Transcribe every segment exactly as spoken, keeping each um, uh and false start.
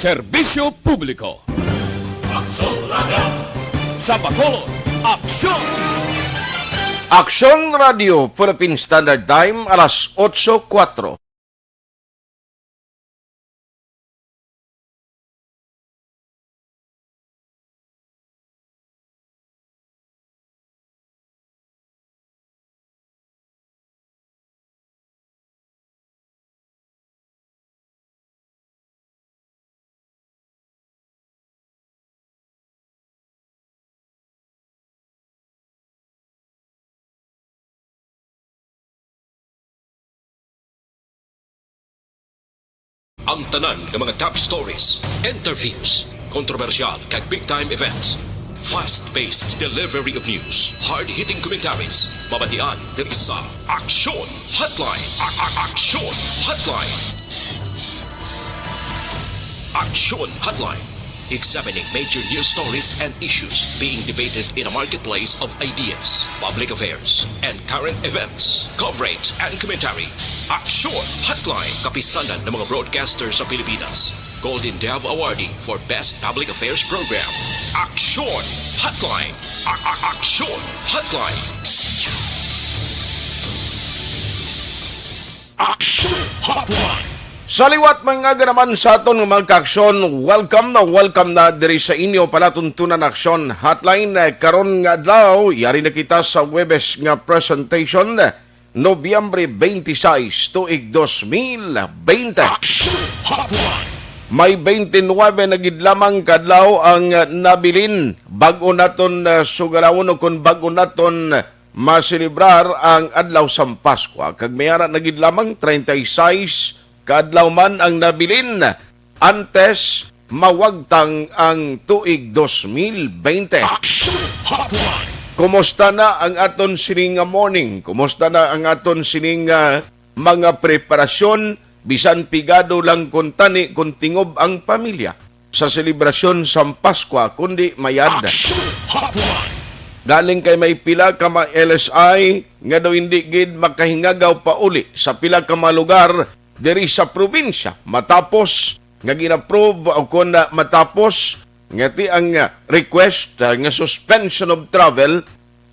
Serbisyo publiko. Aksyon Radio. Sa Bacolod, Aksyon! Aksyon Radio, Philippine Standard Time, alas otso kuwatro. Ang tanan nga mga top stories, interviews, kontrobersyal kag big time events, fast-paced delivery of news, hard-hitting commentaries, mabatian diri sa Aksyon Hotline. A- a- Aksyon Hotline. Aksyon Hotline. Examining major news stories and issues being debated in a marketplace of ideas, public affairs, and current events, coverage and commentary. Aksyon Hotline, kapisanan ng mga broadcaster sa Pilipinas. Golden Dove Awardee for Best Public Affairs Program. Aksyon Hotline. A- a- Aksyon Hotline. Aksyon Hotline. Sa liwat, mga aga naman sa aton nga mga kaaksyon, welcome na welcome na diri sa inyo palatuntunan Aksyon Hotline. Eh, karon nga adlaw, yari na kita sa Huwebes nga presentation, Nobyembre twenty-six, tuig dos mil bente. Aksyon Hotline. May twenty-nine na gid lamang ka adlaw ang, uh, nabilin. Bag-o naton, uh, sugalawon o kon bag-o naton maselebrar ang adlaw sang Paskwa, kag may ara na gid lamang treinta y seis ka adlaw man ang nabilin antes mawagtang ang tuig dos mil bente. Action Hotline! Kumusta na ang aton sini nga morning? Kumusta na ang aton sini nga mga preparasyon? Bisan pigado lang kuntani kung tingob ang pamilya sa selebrasyon sang Paskwa, kundi mayad. Action Hotline! Galing kay may pila ka mga L S I nga daw hindi gid makahingagaw pauli sa pila ka mga lugar diri sa probinsya matapos nga gin-approve o kon, ah, matapos nga ti ang, ah, request, ah, nga suspension of travel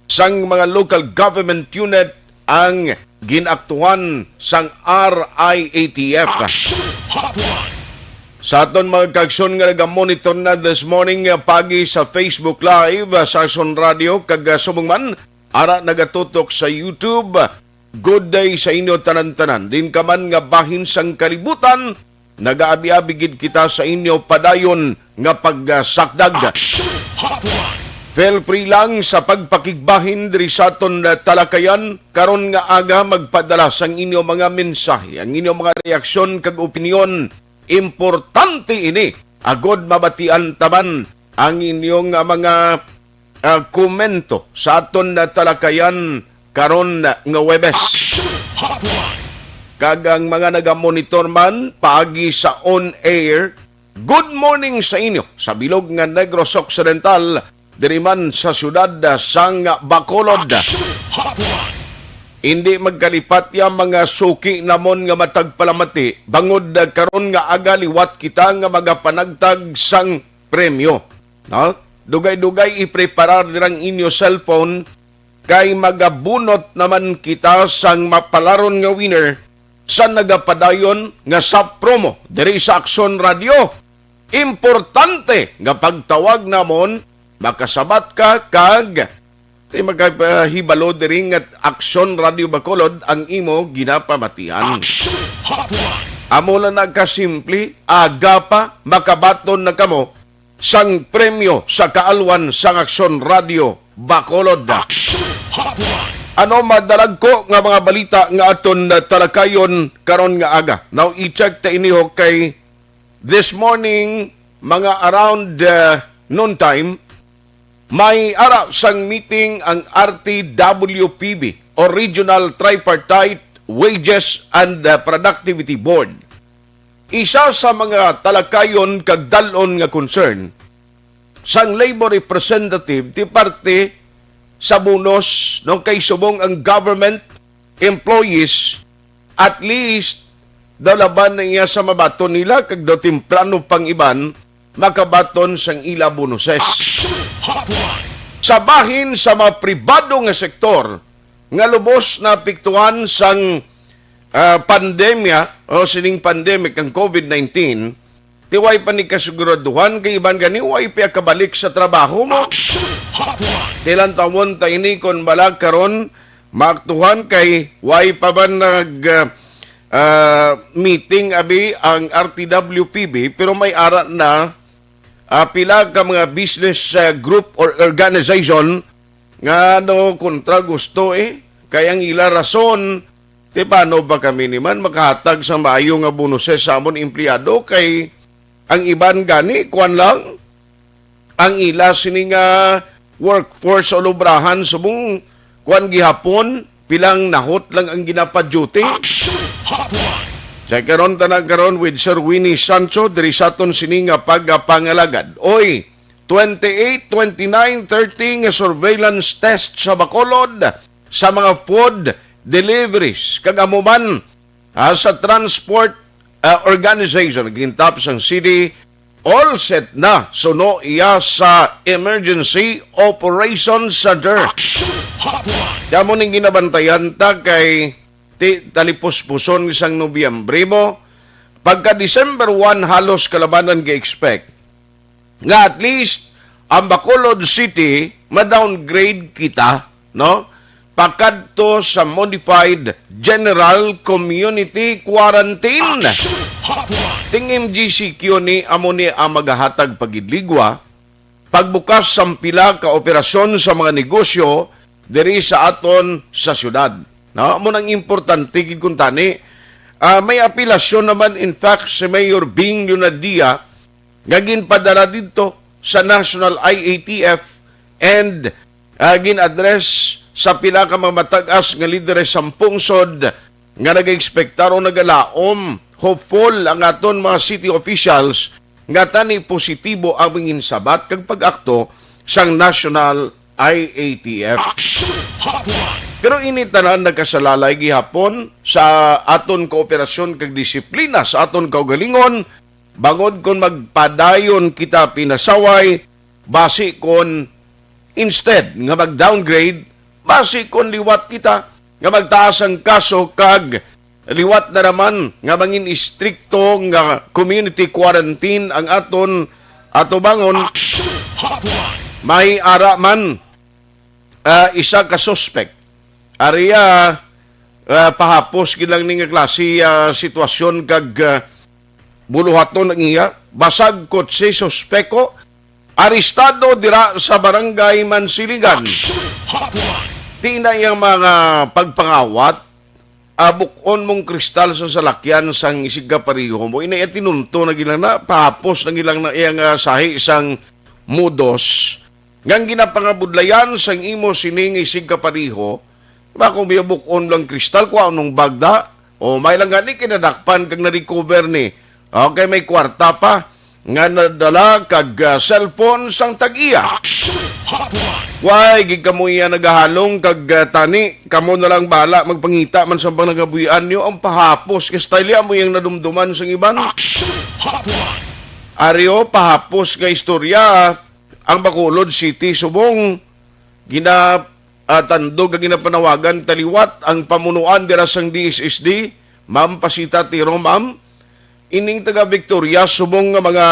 sang mga local government unit ang gin-aktuhan sang R I A T F. Action Hotline! Sa aton mga kaaksyon nga naga-monitor na this morning, uh, pagi sa Facebook Live, uh, sa Aksyon Radio, kag, uh, subong man, ara nagatutok sa YouTube. Good day sa inyo tanan-tanan. Din ka man nga bahin sang kalibutan, nagaabi-abi gid kita sa inyo padayon nga pagsakdag. Action Hotline! Feel free lang sa pagpakigbahin diri sa aton, uh, talakayan. Karon nga aga, magpadala sang inyo mga mensahe, ang inyo mga reaksyon kag opinyon. Importante ini, agod mabatian ta man ang inyong, ah, mga, ah, komento sa aton na talakayan karon nga Huwebes. Action Hotline! Kag ang mga nagamonitor man paagi sa on air, good morning sa inyo sa bilog nga Negros Occidental, diri man sa siyudad, ah, sang Bacolod. Action Hotline! Hindi magkalipat ya mga suki namon nga matag palamati, bangod, ah, karon nga aga liwat kita nga magapanagtag sang premyo. No? Dugay-dugay ipreparar dirang inyo cellphone, kay magabunot naman kita sang mapalaron nga winner sa nagapadayon nga sa promo diri sa Aksyon Radio. Importante nga pagtawag namon, makasabat ka kag ti makahibalo diri nga Aksyon Radio Bacolod ang imo ginapamatian. Action Hotline! Amo lang na kasimple, aga pa, makabaton na kamo sang premyo sa kaalwan sang Aksyon Radio Bacolod. Action Hotline! Ano madalagko nga mga balita nga aton talakayon karon nga aga? Now, i-check ta ini ho kay this morning, mga around, uh, noon time, may ara sang meeting ang R T W P B o Regional Tripartite Wages and, uh, Productivity Board. Isa sa mga talakayon kag dal-on nga concern sang labor representative ti parte sa bonus, no, kay subong ang government employees, at least daw laban na iya sa mabaton nila, kag daw temprano pang iban makabaton sang ila bonuses. Action Hotline. Sa bahin sa mga pribado nga sektor nga lubos naapektuhan sang, ah, pandemya o sining pandemic ang covid nineteen, ti way pa ni kasiguraduhan kay iban gani way pa kabalik sa trabaho mo. Action Hotline. Tilantawon ta ini kon bala karon maaktuhan kay way pa man nag, ah, ah, meeting abi ang R T W P B, pero may ara na, ah, pila ka mga business, ah, group or organization nga ano kontra gusto eh. Kay ang ila rason, ti paano ba kami ni man makahatag sa maayo nga bonuses sa amon empleyado kay ang iban gani kuan lang ang ila sini nga workforce o lubrahan subong kuan gihapon, pilang nahot lang ang ginapa-duty. Action Hotline. Sa karon, tana karon with Sir Winnie Sancho diri sa aton sini nga pagpangalagad. Oy, twenty-eight, twenty-nine, thirty nga surveillance test sa Bacolod sa mga food deliveries kag amo man, ah, sa transport, ah, organization gintap sang city, all set na suno iya sa Emergency Operations Center. Action Hotline. Kamo ning ginabantayan ta kay ti talipuspuson sang Nobyembre mo, pagka December one halos kalabanan ga-expect nga at least ang Bacolod City ma-downgrade kita, no? Pakadto sa modified general community quarantine. Action Hotline. Ting M G C Q ni amo ni ang magahatag pagidligwa, pagbukas sang pila ka operasyon sa mga negosyo diri sa aton sa syudad. No? Amo nang importante gid kuntani. Ah, may apelasyon naman, in fact, si Mayor Bing Leonadia nga ginpadala didto sa National I A T F and, ah, gin-address sa pila ka mga matag-as nga lideres sa pungsod nga nagaekspektar o nagalaom, hopeful ang aton mga city officials nga tani positibo ang manginsabat kag pag-akto sang National I A T F. Action Hotline. Pero ini tanan nakasalalay gihapon sa aton kooperasyon kag disiplina sa aton kaugalingon, bangod kon magpadayon kita pinasaway, basi kon instead nga mag-downgrade, basi kon liwat kita nga magtaas ang kaso kag liwat na naman nga mangin istrikto nga community quarantine ang aton atubangon. Action Hotline. May ara man, ah, isa ka suspect. Aria, ah, pahapos gid lang ni nga klase, ah, sitwasyon kag, ah, buluhaton ang iya. Basag kotse suspeko, arestado dira sa Barangay Mansiligan. Action Hotline. Ti na iyang mga pagpangawat, ah, buk-on mong kristal sa salakyan sang isigkapareho mo. Ina iya tinunto na gilang na, pahapos na gilang na iya nga sahi sang mudos. Ngang ginapangabudlayan sang imo sining isigkapareho, ba kung may buk-on lang kristal, kuha nung bagda, o may lang gani kinadakpan kag na-recover ni. Okay, may kwarta pa nga nadala kag, ah, cellphone sang tag-iya. Action Hotline. Why gid kamo iya nagahalong kag, ah, tani kamo na lang bala magpangita man sa panagabuhian niyo ang pahapos nga style mo yang nadumduman sang iban. Action Hotline. Ario pahapos nga istorya ang Bacolod City subong gina, ah, tandog nga ginapanawagan taliwat ang pamunuan dira sang D S S D, Ma'am Pasita Tiro, ma'am. Ining taga Victoria, subong nga mga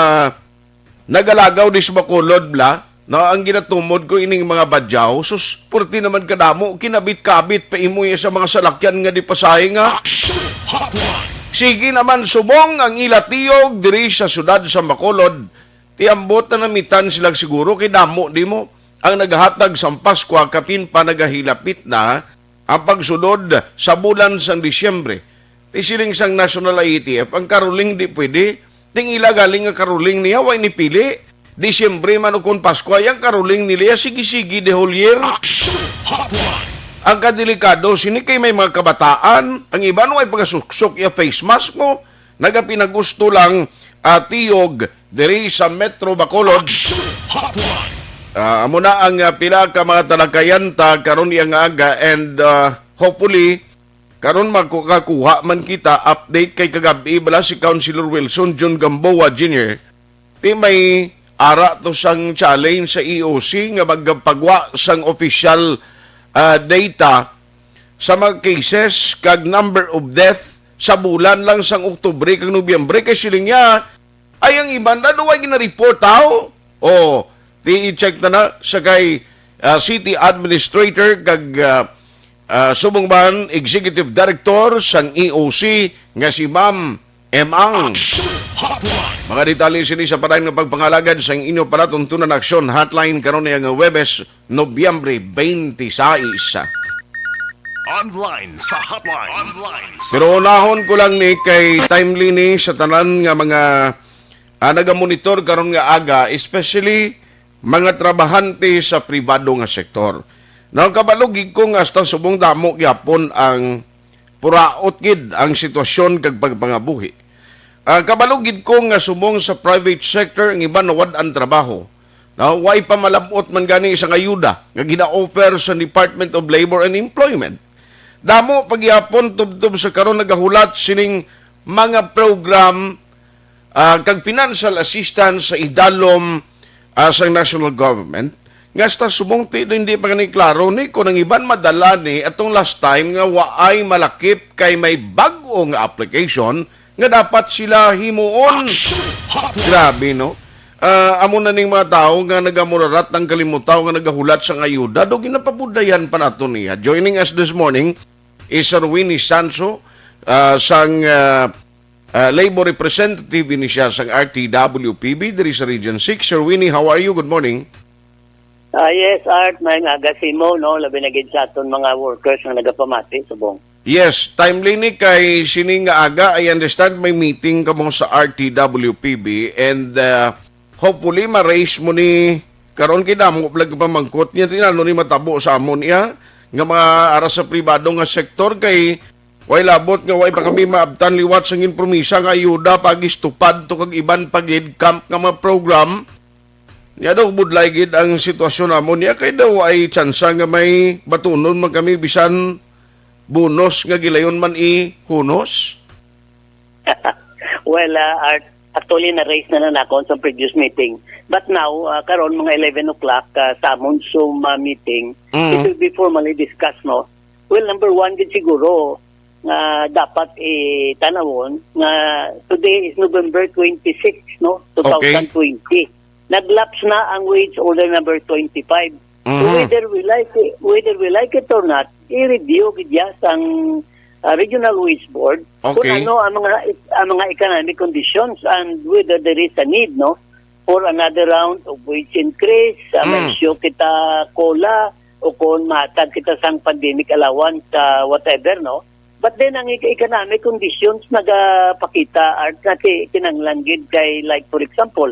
nagalagaw di sa Bacolod, bla, na ang ginatumod ko ining mga badyaw, sus, purti naman kadamo, kinabit-kabit pa imo sa mga salakyan nga di pasahe nga. Action Hotline. Sige naman, subong ang ila tiyog diri sa siyudad sa Bacolod, ti ambot na namitan sila siguro kay damo di mo ang nagahatag sang Paskwa kapin pa nagahilapit na ang pagsulod sa bulan sang Disyembre. Ti siling sang National I A T F, ang caroling di pwede. Ting ila galing nga caroling niya, way nipili. Disyembre man o kon Paskwa, yang caroling nila, sige-sige the whole year. Action Hotline. Ang kadelikado sini kay may mga kabataan, ang iban way pagasuksok ya face mask mo, nagapinagusto lang, ah, tiyog diri sa Metro Bacolod. Action Hotline. Ah, amo na ang, ah, pila ka mga talakayan ta karon iya nga aga, and, ah, hopefully, Karon, makakuha man kita update kay kagabi bala si Councilor Wilson John Gamboa Junior, ti may ara to sang challenge sa E O C nga magpagwa sang official, ah, data sa mga cases kag number of death sa bulan lang sang Oktubre kag Nobyembre, kay siling niya, ay, ang iban na daw ay gina-report, aw? O, ti i-check na na sa kay, ah, city administrator kag, ah, ah, subong man executive director sang E O C nga si Ma'am Emang. Action Hotline. Mga detalye sini sa padayon nga pagpangalagad sang inyo palatuntunan Action Hotline karon niya nga Huwebes, Nobyembre twenty-six. Online sa hotline. Online sa Pero unahon ko lang ni kay timely ni sa tanan nga mga, ah, nagamonitor karon nga aga, especially mga trabahante sa pribado nga sektor. Now, kabalo gid ko nga hasta subong damo gyapon ang puraot gid ang sitwasyon kag pagpangabuhi. Ah, kabalo gid ko nga subong sa private sector ang iban nawad-an trabaho. Now, way pa malab-ot man gani sang ayuda nga gina-offer sa Department of Labor and Employment. Damo pagyapon tubtob sa karon nagahulat sining mga program, ah, kag financial assistance sa idalom, ah, sang national government. Nga hasta subong ti hindi pa gani klaro ni kung ang iban madala ni atong last time nga waay malakip kay may bag-o nga application nga dapat sila himuon. Action Hotline. Grabe, no? Ah, amo na ning mga tawo nga nagamurarat ang kalimutaw nga nagahulat sang ayuda, do ginapabudayan pa nato niya. Joining us this morning is Sir Winnie Sanso, ah, sang, ah, ah, labor representative ini siya sang R T W P B diri sa Region six. Sir Winnie, how are you? Good morning. Ah, yes, Art, may nga aga sa imo, no? Labi na gid sa aton mga workers nga nagapamati subong. Yes, timely ni kay sini nga aga, I understand may meeting kamo sa R T W P B and, uh, hopefully ma-raise mo ni karon kay damo pala pamangkot niya tinano ni matabo sa amon iya nga mga ara sa pribado nga sektor kay way labot nga way pa kami maabtan liwat sang inpromisa nga ayuda pagistupad to kag iban pa gid camp nga mga program. Nya daw, budlay gid ang sitwasyon namon niya, kay daw ay tsansa nga may batunon man kami bisan bonus nga gilayon man ihunos. Well, uh, Art, actually, na-raise na na nako sa previous meeting. But now, uh, karon mga eleven o'clock, uh, sa amon Zoom, uh, meeting, Mm. it will be formally discussed, no? Well, number one gid siguro nga dapat itanawon nga today is November twenty-six, no? Okay. Two thousand twenty. Nag-lapse na ang wage order number twenty-five. So, Mhm. whether we like it, whether we like it or not, i-review gid ya sang, ah, Regional Wage Board kung Okay. ano ang mga, ang mga economic conditions and whether there is a need, no, for another round of wage increase, ah, may Mm. issue kita COLA, o kung matag kita sang pandemic allowance, ah, whatever, no? But then, ang e-, economic conditions nagapakita, Art, nga ki-, kinahanglan gid kay, like, for example,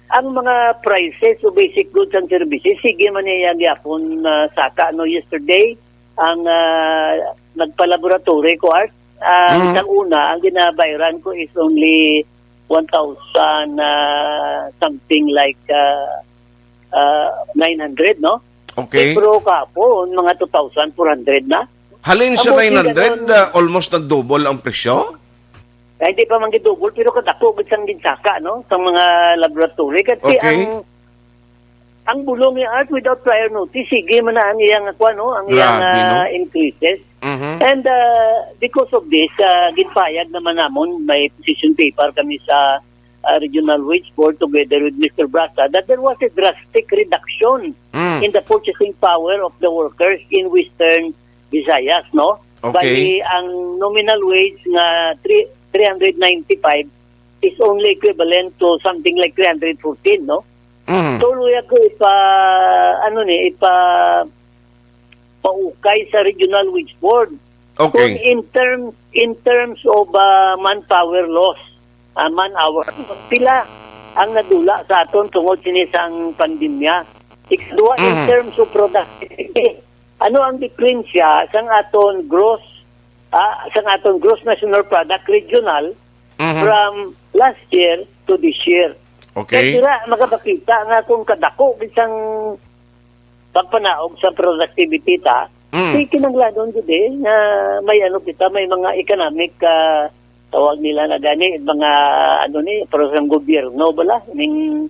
ang mga prices o basic goods and services, sige man niya gyapon, ah, saka, no, yesterday, ang, ah, nagpa-laboratory ko, Art, ang Mm. sang una, ang ginabayaran ko is only one thousand, ah, something like, ah, ah, nine hundred, no? Okay. Pero kahapon, mga two thousand four hundred na. Halin sa Amo, nine hundred, di ganon. Ah, almost nag-double ang presyo? Ay, hindi pa man gid-double, pero kadako gid sang ginsaka, no? Sa mga laboratory. Kasi Okay. ang, ang bulong ni Art without prior notice, sige man na ang iyang, kuwan, no? Ang iyang, Grabe, no? ah, increases. Mhm. And, ah, because of this, ah, ginpayag naman namon, may position paper kami sa, ah, Regional Wage Board together with Mister Brasa that there was a drastic reduction Mm. in the purchasing power of the workers in Western Visayas, no? Okay. Bali, ang nominal wage nga three, three hundred ninety-five is only equivalent to something like three hundred fourteen, no? Mm. So, luya ko ipa, ano ni, ipa, paukay sa Regional Wage Board. Okay. Kung in term-, in terms of, ah, manpower loss, ah, man hour, pila ang nadula sa aton tungod sini sang pandemya? Ikadua, in Mhm. terms of productivity, ano ang diperensya sang aton gross, ah, sang aton gross national product regional Mhm. from last year to this year? Okay. Kay sira makapakita nga kung kadako gid sang pagpanaog sa productivity ta, Mm. Di kinahanglanon gid eh, nga may ano kita, may mga economic, ah, tawag nila na gani, mga ano ni, pero sa gobyerno bala, ning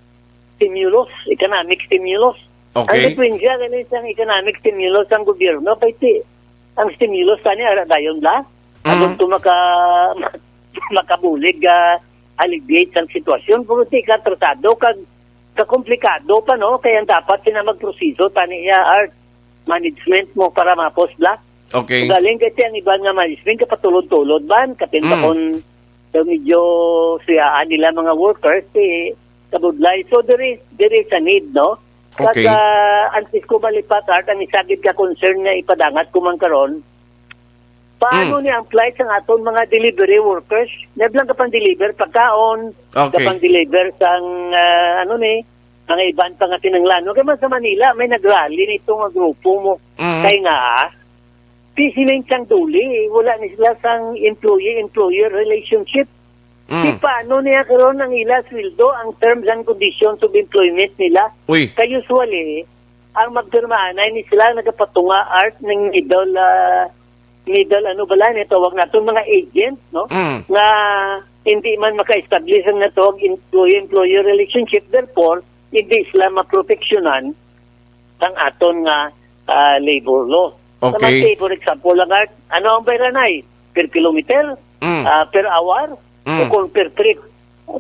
stimulus, economic stimulus. Ang Okay. Diferensya gani sang economic stimulus sang gobyerno, kay ti, ang stimulus tani ara dayon la, Mm. aron to maka-, makabulig, ah, alleviate sang sitwasyon, pero ti ka tratado kag kakomplikado pa, no? Kaya dapat sina magproseso tani iya art management mo para mapos bla. Okay. Galing kasi ang iban nga management kapatulod-tulod ban, kapin pa Mm. kon so medyo suyaan nila mga workers, eh, kabudlay. So there is, there is a need, no? Kag, Okay. ah, antes ko malipat, Art, ang isa gid ka concern nga ipadangat ko man karon, paano Mm. ni ang plight sang aton mga delivery workers? Nablang ka pang deliver pagkaon, Okay. ka pang deliver sang, ah, ano ni, mga iban pa nga kinahanglan. Kay man sa Manila, may nagrally nito nga grupo mo. Mm. Kay nga, di sila sang duli, wala ni sila sang employee-employer relationship. Mm. Di paano niya karon ang ila sweldo, ang terms and conditions of employment nila? Uy. Kay usually, ang magpirmaanay ni sila nagapatunga, Art, ning middle, ah, middle, ano bala ni tawag naton, mga agent, no? Mm. Nga hindi man maka-establish ang natawag employee-employer relationship, therefore, hindi sila maproteksyonan sang aton nga, ah, labor law. Okay. Sa mga, for example lang, Art, ano ang bayranay? Per kilometer? Mm. Ah, per hour? Mm. O kung per trip?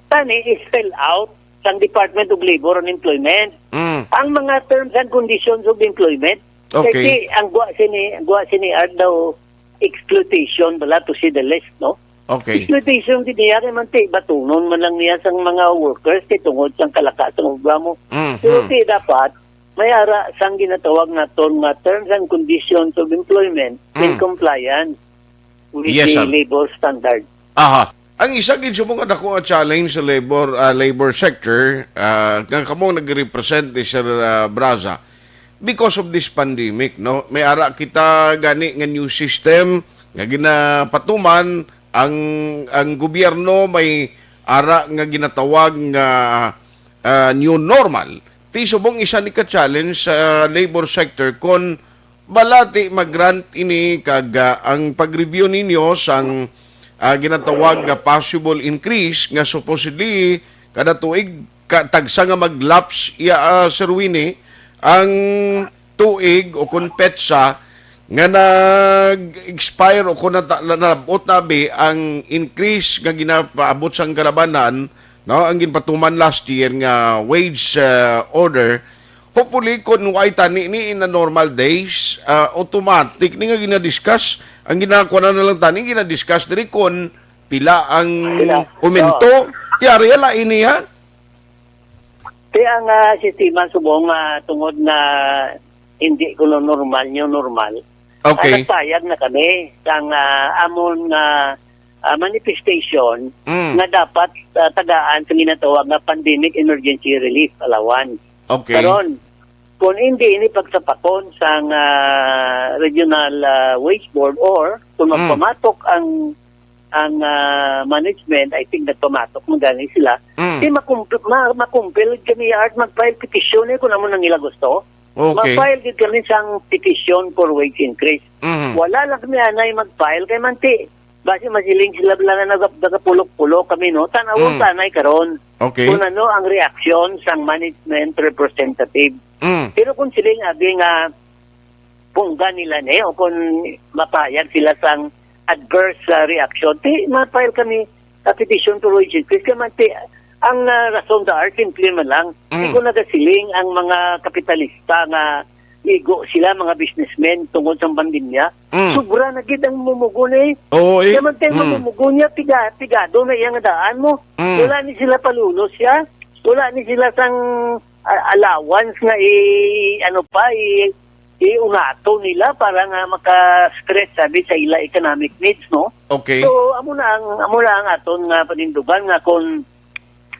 Tani is spell out sang Department of Labor and Employment. Mm. Ang mga terms and conditions of employment, Okay. Kasi ang gwa sini, ang gwa sini, Art, daw exploitation bala, to say the least, no? Okay. Exploitation gid niya kay man ti batunon man lang niya sang mga workers kay tungod sang kalaka sang obra mo. Mm, Pero mm. ti dapat may ara sang ginatawag naton nga terms and conditions of employment in Mm. compliance with Yes, the sir. labor standard. Aha. Ang isa gid sa mga dako nga challenge sa labor, ah, labor sector, ah, nga kamo nagrepresent ni Sir, ah, Braza, because of this pandemic, no? May ara kita gani nga new system nga ginapatuman ang, ang gobyerno may ara nga ginatawag nga, ah, new normal. Ti subong isa ni ka challenge sa labor sector kon balati mag-grant ini kag, ah, ang pag-review ninyo sang, ah, ginatawag nga possible increase nga supposedly kada tuig ka, tagsa nga mag-lapse iya, ah, Sir Winnie, ang tuig o kon petsa nga nag-expire o kon nata-, na-, nalab-ot na abi ang increase nga ginapaabot sang kalabanan, no, ang ginpatuman last year nga wage, ah, order. Hopefully, kung why tani ni in a normal days, ah, automatic ni nga ginadiscuss. Ang ginakuha na lang tani, ginadiscuss diri kung pila ang Pila? Umento. Oo. Ti ari, ala ini, ha? Ti ang, ah, sistema subong, ah, tungod na hindi kuno normal, new normal. Okay. Ah, nagpayag na kami sang, ah, amon nga, ah, manifestation Mm. nga dapat, ah, tagaan sa ginatawag nga pandemic emergency relief allowance. Okay. Karon, kung hindi ini pagsapakon sang, ah, regional, ah, wage board or kung Mm. magpamatok ang, ang, ah, management, I think nagpamatok man gani sila, Mm. di makump-, ma-, makumpil kami, Art, mag-file petition, eh, kung amo nang ila gusto. Okay. Mag-file gid kami sang petition for wage increase. Mm. Wala lang kami anay mag-file kay manti basi masiling sila lang nga naga-, nagapulok-pulok kami, no? Tan-awon Mm. tanay karon Okay. kung ano ang reaksyon sang management representative. Mm. Pero kung siling abi nga punggan nila ni o kung mapayag sila sang adverse, ah, reaction, ti ma-file kami sa petition to wage increase. Kaya man, ti, ang, ah, rason da, Art, simple man lang. Mm. Di ko nagasiling ang mga kapitalista nga igo sila, mga businessmen, tungod sa pandemya. Mm. Sobra na gid ang mumugon eh. Oo, eh. Kaya man, ti, Mm. mamumugon niya, piga-, pigado na iyang daan mo. Mm. Wala ni sila palulos siya. Wala ni sila sang, ah, allowance nga i-, ano pa, i-, iunato nila para nga maka-stress, sabi, sa ila economic needs, no? Okay. So, amo na ang, amo na ang aton nga panindugan nga kung,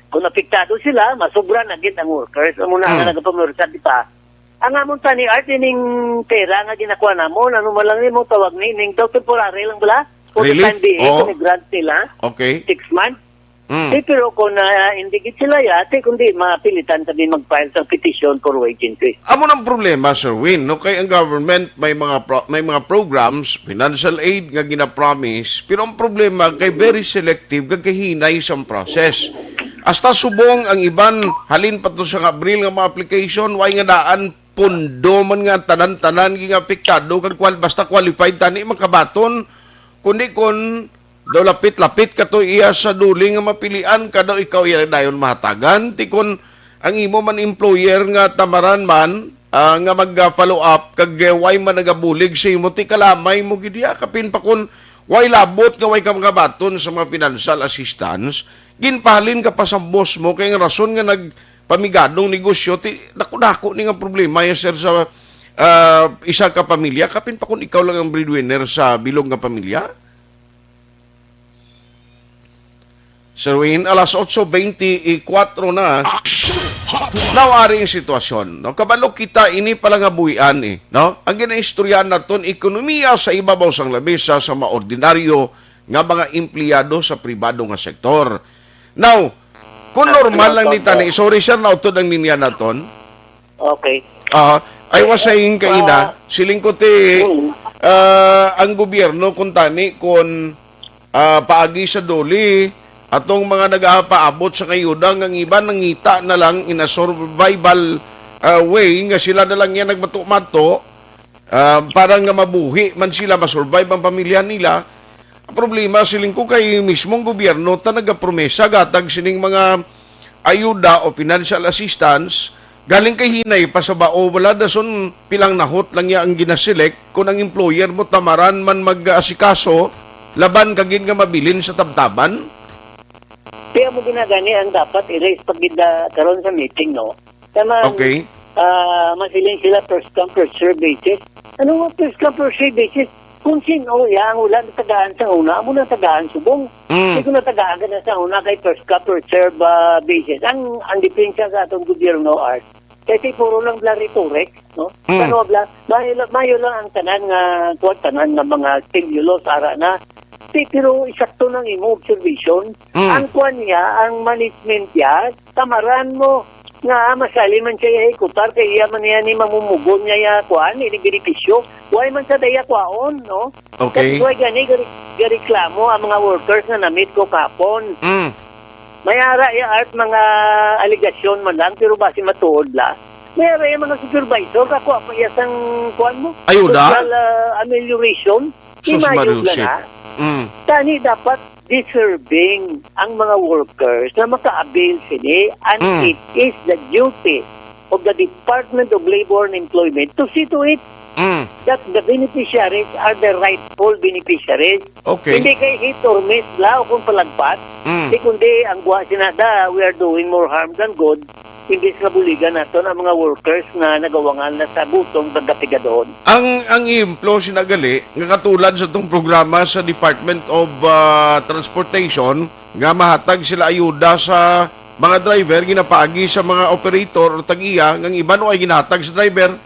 kung apektado sila, masubra na gid ang workers. Amo na ang Hmm. nagapamursa, di ba? Ang amon tani, Art, ining pera nga ginakuha namon, ano man lang nimo tawag ni, ning daw temporary lang bala? For the Relief? time being, Oo. kung grant nila, Okay. six months. Mm. Di, pero kung, ah, hindi gid sila ya, ti kundi mapilitan kami mag-file sa petition for wage increase. Amo nang problema, Sir Win, no? Kay ang government may mga pro-, may mga programs, financial aid nga gina-promise, pero ang problema kay very selective kag kahinay sang process. Hasta subong ang iban, halin pa to sa Abril nga mga application, way nga daan pondo man nga tanan-tanan nga apektado kag kwal-, basta qualified tani makabaton, kundi kon daw lapit-lapit ka to iya sa duli nga mapilian ka daw ikaw iya dayon mahatagan, ti kon ang imo man employer nga tamaran man, ah, nga mag-follow up kag, eh, way man nagabulig sa imo, ti kalamay mo gid iya, kapin pa kon way labot nga way ka makabaton sa mga financial assistance, ginpahalin ka pa sa boss mo kay ang rason nga nagpamigadong negosyo, ti dako-dako ni nga problema ya, sir, sa, ah, isa ka pamilya, kapin pa kon ikaw lang ang breadwinner sa bilog nga pamilya. Sir Win, alas otso beintikwatro na. Action Hotline. Now, ari ang sitwasyon, no? Kabalo kita, ini pala nga buhian, eh, no? Ang ginaistoryahan naton, ekonomiya sa ibabaw sang lamesa sa mga ordinaryo nga mga empleyado sa pribado nga sektor. Now, kung Ah, normal lang ni tani, sorry, sir, nautod ang linya naton. Okay. Ah, I was Eh, saying kaina, pa- siling ko ti, Mm. ah, ang gobyerno kung tani, kung, ah, paagi sa duli, atong mga nagapaabot sa kayuda nga ang iban nangita na lang in a survival, ah, way nga sila na lang yan nagmato-mato, ah, para nga mabuhi man sila, masurvive ang pamilya nila. Ang problema, siling ko, kay mismong gobyerno ta nagapromesa gatag sining mga ayuda o financial assistance, galing kay hinay pa sa bao, wala dason pilang nahot lang ya ang ginaselect kung ang employer mo tamaran man mag-asikaso laban kagid nga mabilin sa tabtaban. Kaya mo ginagani ang dapat i-raise pag gid, ah, karon sa meeting, no? Tama, Okay. ah, masiling sila first come, first serve basis. Ano nga first come, first serve basis? Kung sino ya ang wala natagaan sa una, amo na tagaan subong. Mm. Hindi ko natagaan ka na sa una kay first come, first serve, ah, basis. Ang, ang depensa sa atong gobyerno, Art, kay puro lang bla rhetoric, no? Mm. Ano bla, mayo, la- mayo lang ang tanan nga, kuwan, tanan nga mga stimulus, ara na. Ti, pero isakto nang imo observation. Mm. Ang kuwan niya, ang management niya, tamaran mo nga masali man siya hikutar kay iya man niya ni mamumugon niya ya kuan ini benepisyo. Why man sa daya kwaon, no? Okay. That's why gani gari- gareklamo ang mga workers nga na-meet ko kahapon. Mm. May ara ya, Art, mga alegasyon man lang, pero basi matuod la. May ara ya mga supervisor, kakuha pa iya sang kuan mo? Ayuda? Social, ah, amelioration. Sus, Himayog la Marusit. Na. Mm. Tani dapat deserving ang mga workers na maka-avail sini, and Mm. it is the duty of the Department of Labor and Employment to see to it Mm. that the beneficiaries are the rightful beneficiaries. Okay. Hindi kay hit or miss la o kung palagpas, Mm. di kundi ang guwa sinada, we are doing more harm than good. Imbis nga buligan naton ang mga workers nga nagawangal na sa gutom kag kapigadon. Ang, ang ehemplo sina gali nga katulad sa tong programa sa Department of, ah, Transportation nga mahatag sila ayuda sa mga driver, ginapaagi sa mga operator o tag-iya, nga ang iban wa ginahatag sa driver.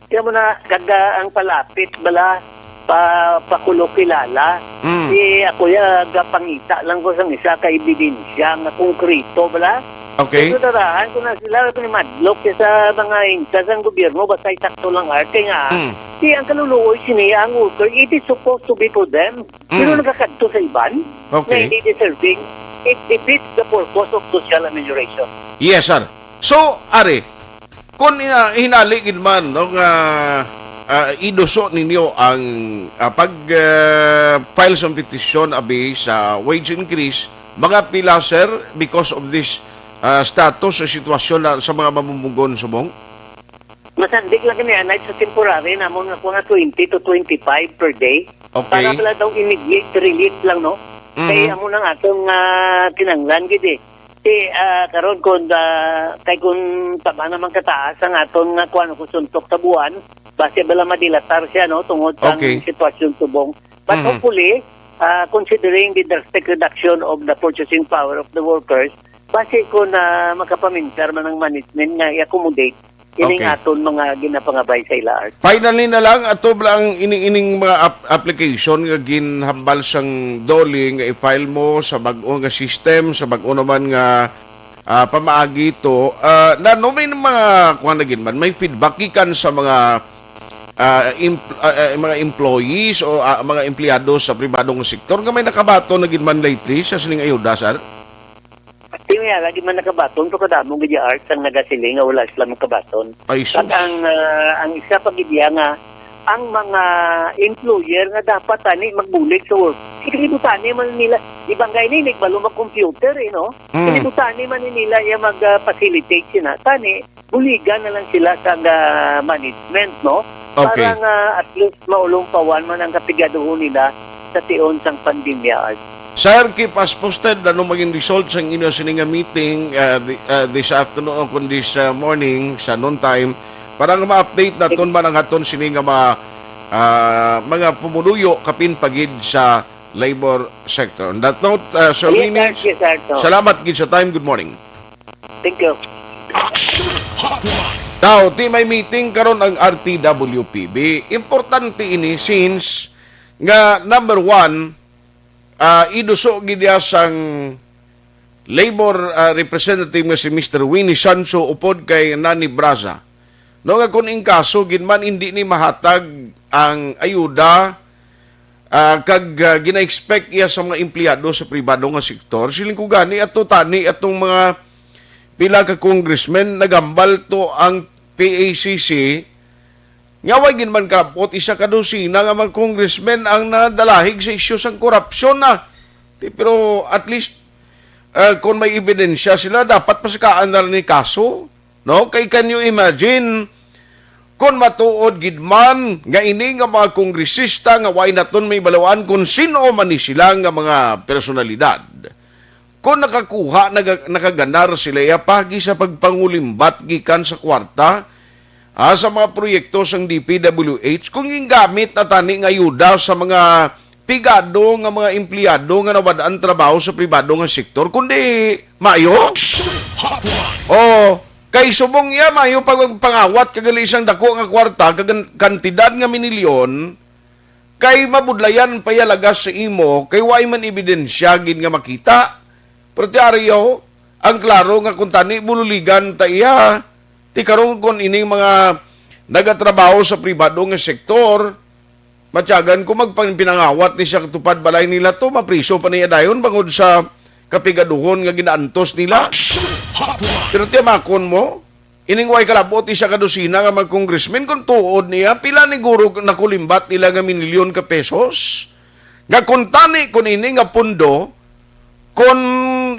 Kaya mo na, kaga ang palapit bala pa, pakulo kilala. Mm. Si ako ya, gapangita lang ko sang isa ka ebidensya nga konkreto bala. Okay. Pero darahan ko na sila, ako ni madlok siya sa mga insa sang gobyerno, basta isakto lang arte nga. Mm. Si ang kaluluoy siniya ang worker, it is supposed to be for them. Pero Mm. nagakadto sa iban Okay. na hindi deserving. It defeats the purpose of social amelioration. Yes, sir. So, ari, kung ina-, hinali gid man, no, nga, ah, iduso ninyo ang, ah, pag, ah, file sa petisyon abi sa wage increase, mga pila, sir, because of this, ah, status o sitwasyon na, sa mga mamumugon subong? Masandig lang kini, anay sa temporary namon nga mga twenty to twenty-five per day. Okay. Para pala daw immediate relief lang, no? Mhm. Kay amo nang atong, ah, kinahanglan gid, eh. Ti, ah, karon kun, ah, kay kun taba naman kataas ang aton nga kuwan, kung suntok sa buwan, basi bala madilatar siya, no, tungod sa Okay. sitwasyon subong. But Mhm. hopefully, ah, considering the drastic reduction of the purchasing power of the workers, basi kun, ah, makapamintar man ang management nga i-accommodate ining Okay. aton mga ginapangabay sa ila, Art. Finally na lang, ato ba ang ini-, ining mga ap-, application nga ginhambal sang DOLE nga i-file mo sa bag-o nga system, sa bag-o naman nga, ah, pamaagi to, ah, na, no, may mga, kuwan na gid man, may feedback gikan sa mga, ah, em-, ah, ah, mga employees o, ah, mga empleyado sa pribado nga sektor nga may nakabaton na gid man lately sa sining ayuda, sir? Tingala, di man nakabaton, so kadamo gid ya, Art, ang nagasiling nga wala sila makabaton. Ay, sus. At ang, ah, ang isa pa gid ya nga, ang mga employer nga dapat tani magbulig sa work. Kasi buta ni man nila, di ba nga ini, nagbalo mag-computer eh, no? Mm. Kasi buta ni man nila ya mag, ah, facilitate sina. Tani, buligan na lang sila sa, ah, management, no? Okay. Para nga at least maulumpawan man ang kapigaduhon nila sa tion sang pandemya, Art. Sir, keep us posted ano maging result sang inyo sini nga meeting, ah, thi-, ah, this afternoon o kun this, ah, morning sa noon time para nga ma-update naton man ang aton sini nga mga, ah, mga pumuluyo kapin pagid sa labor sector. On that note, ah, Sir Yes, Winnie, Art. Yes, Art. No. Salamat gid sa time. Good morning. Thank you. Action Hotline. Now, ti may meeting karon ang R T W P B. Importante ini since nga, number one, ah, iduso gid iya sang labor, ah, representative nga si Mister Winnie Sancho upod kay Nani Braza. No, nga kung in kaso gid man hindi ni mahatag ang ayuda, ah, kag, ah, gina-expect iya sa mga empleyado sa pribado nga sektor, siling ko gani ato tani atong mga pila ka congressmen nagambal to ang P A C C nga way gid man kaabot isa ka dosina nga mga congressmen ang nadalahig sa isyu sang korupsyon na. Ti, pero at least, ah, kung may ebidensya sila, dapat pasakaan na lang ni kaso. No? Kay can you imagine kung matuod gid man nga ini nga mga kongresista nga way naton may baluan kung sino man ni sila nga mga personalidad. Kung nakakuha, naga-, nakaganar sila ya pagi sa pagpangulimbat gikan sa kwarta, ah, sa mga proyekto sang D P W H, kung gingamit na tani nga ayuda sa mga pigado nga mga empleyado nga nawad-an trabaho sa pribado nga sektor, kundi maayo. Action Hotline. Oh, kay subong iya, maayo pag magpangawat ka gali sang dako nga kwarta, kag kantidad nga minilyon, kay mabudlayan pa iya lagas sa imo, kay way man ebidensya gid nga makita. Pero ti ari, ang klaro nga kung tani bululigan ta iya, ti karon kung ining mga nagatrabaho sa pribado nga sektor, matyagan ko magpinangawat ni siya katupad balay nila to, mapriso pa niya dayon bangod sa kapigaduhon nga ginaantos nila. Action Hotline. Pero tiyamakon mo, ining way kalabot ni siya ka dosina nga mga congressmen, kung tuod niya, pila ni guro nakulimbat nila nga minilyon ka pesos? Nga kung tani kun ini nga pundo, kung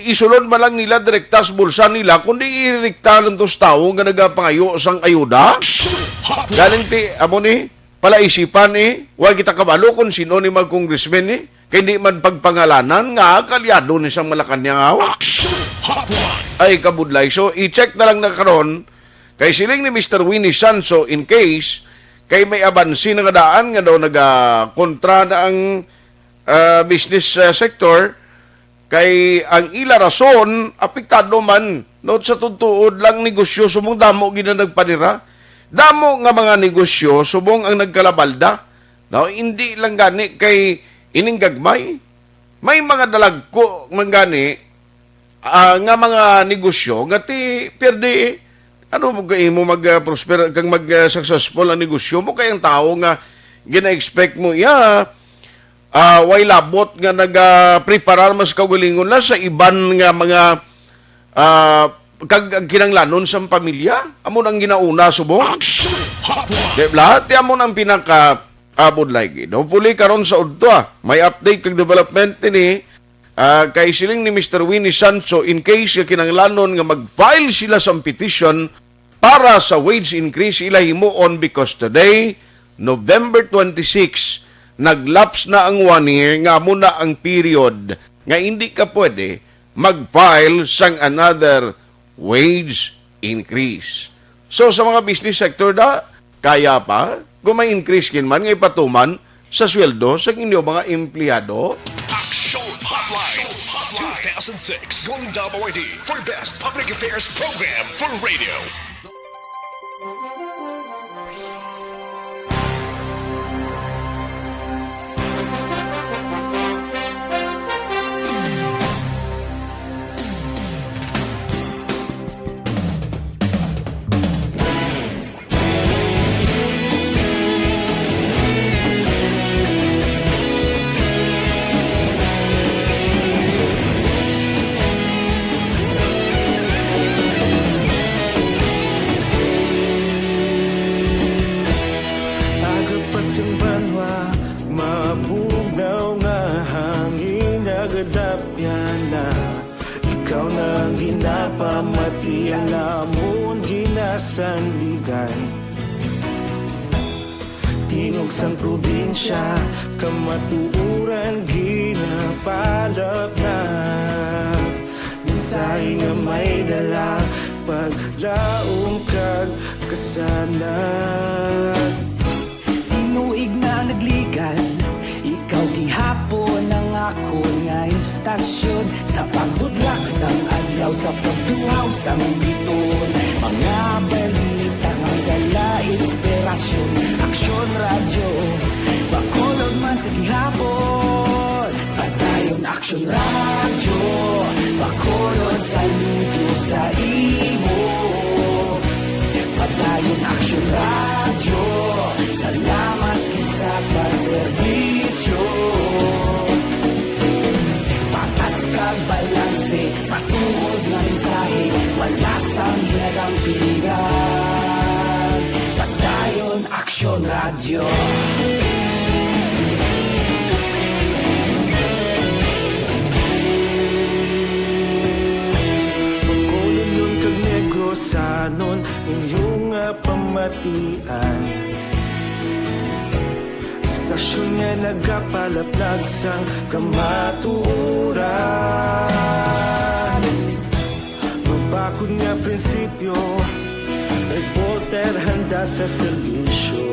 isulod man lang nila direkta sa bulsa nila, kundi idirekta lang to sa tawo nga nagapangayo sang ayuda? Action Hotline. Galing ti, amo ni, palaisipan, eh. Wa kita kabalo kung sino ni mga congressman, eh. Kay di man pagpangalanan nga kaalyado ni sang Malacañang, aw. Action Hotline. Ay, kabudlay. So, i-check na lang na karon kay siling ni Mister Winnie Sancho, in case kay may abansi na nga daan nga daw nagakontra na ang, ah, business, ah, sector, kay ang ila rason, apektado man, no, sa tutuod lang negosyo, subong damo gid ang nagpanira. Damo nga mga negosyo, subong ang nagkalabalda. No, hindi lang gani kay ining gagmay. May mga dalagko man gani, ah, nga mga negosyo, nga ti, pierde, ano mo kay mo mag, ah, prosper, kag mag, ah, successful ang negosyo mo, kay ang tao nga gina-expect mo, iya, ah, way labot nga nagapreparar mas kaugalingon na sa iban nga mga, ah, kag ang kinanglanon sa pamilya. Amo nang ginauna subong. Action Hotline. Di ba? Ti amo nang pinaka, ah, budlay gid. Hopefully, karon sa udto, ah, may update kag development ini. Ah, kay siling ni Mister Winnie Sancho, in case nga kinanglanon nga mag-file sila sa petition, para sa wage increase ila himuon because today, November twenty-six, nag-lapse na ang one year nga amo na ang period nga hindi ka pwede mag-file sang another wage increase. So, sa mga business sector da, kaya pa kung may increase gid man nga ipatuman sa sweldo sang inyo mga empleyado? Action Hotline two thousand six Golden Dome Awardee for Best Public Affairs Program for Radio. Ikaw na ang ginapamati, ang amon ginasandigan. Tingog sang probinsya, kamatuoran ginapalapnag. Mensahe nga may dala, paglaom kag kasanag. Tinuig na nagligan, ikaw gihapon ang akon nga istasyon. Sa pagbudlak sang adlaw, sa pagtuhaw sang biton, mga balita nga dala inspirasyon. Aksyon Radyo, Bacolod man sa gihapon. Padayon Aksyon Radyo, Bacolod, saludo sa imo. Padayon Aksyon Radyo, salamat gid sa pagserbisyo. Patas kag balanse, matuod nga mensahe, wala sang ginadampigan. Padayon Aksyon Radyo. Bacolodnon kag Negrosanon, inyo nga pamatian. Istasyon nga nagapalaplag sang kamatuoran. Mabakod nga prinsipyo, reporter handa sa serbisyo.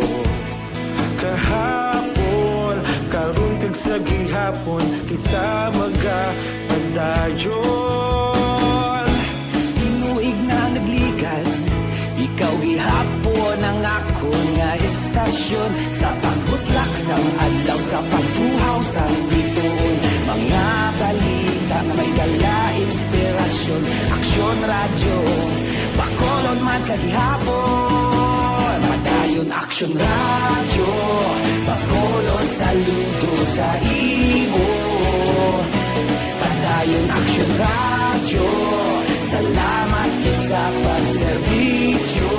Kahapon, karon, kag sa gihapon, kita magapadayon. Tinuig na nagligan, ikaw gihapon ang akon nga istasyon. Sa pagbutlak sang adlaw, sa pagtuhaw sang bituon, mga balita nga may dala inspirasyon. Aksyon Radyo, Bacolod man sa gihapon. Padayon Aksyon Radyo, Bacolod, saludo sa imo. Padayon Aksyon Radyo, salamat gid sa pagserbisyo.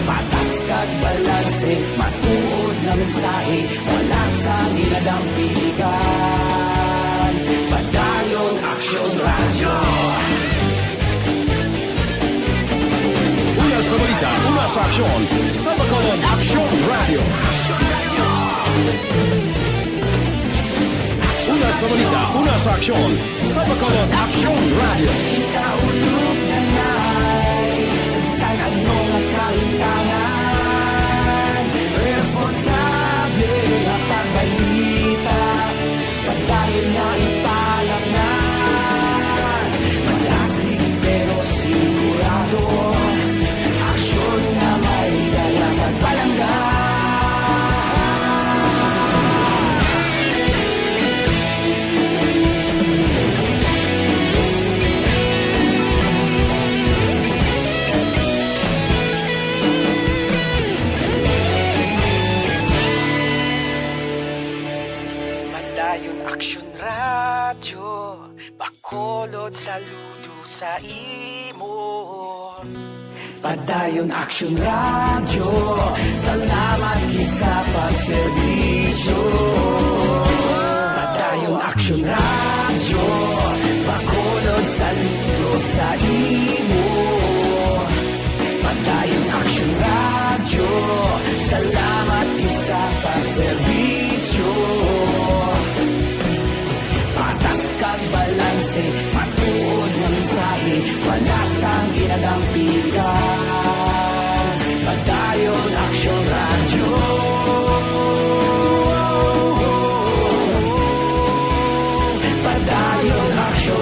Patas kag balanse, matuod nga mensahe, wala sang ginadampigan. Padayon Aksyon Radyo. Una sa balita, una sa aksyon, sa Bacolod Aksyon Radyo. Una sa balita, una sa aksyon, sa Bacolod Aksyon Radyo. Kita ulog na nay, sa bisan ano nga kahimtangan, responsable nga pagbalita. Padayon nga ipalapngan, malasig pero sigurado, aksyon nga may dala kag palangga. Padayon Aksyon Radyo, Bacolod, saludo sa imo. Padayon Aksyon Radyo, salamat gid sa pagserbisyo. Padayon Aksyon Radyo, Bacolod, saludo sa imo. Padayon Aksyon Radyo, salamat gid sa pagserbisyo. Patas kag balanse, matuod nga mensahe, wala sang ginadampigan. Padayon Aksyon Radyo. Padayon Aksyon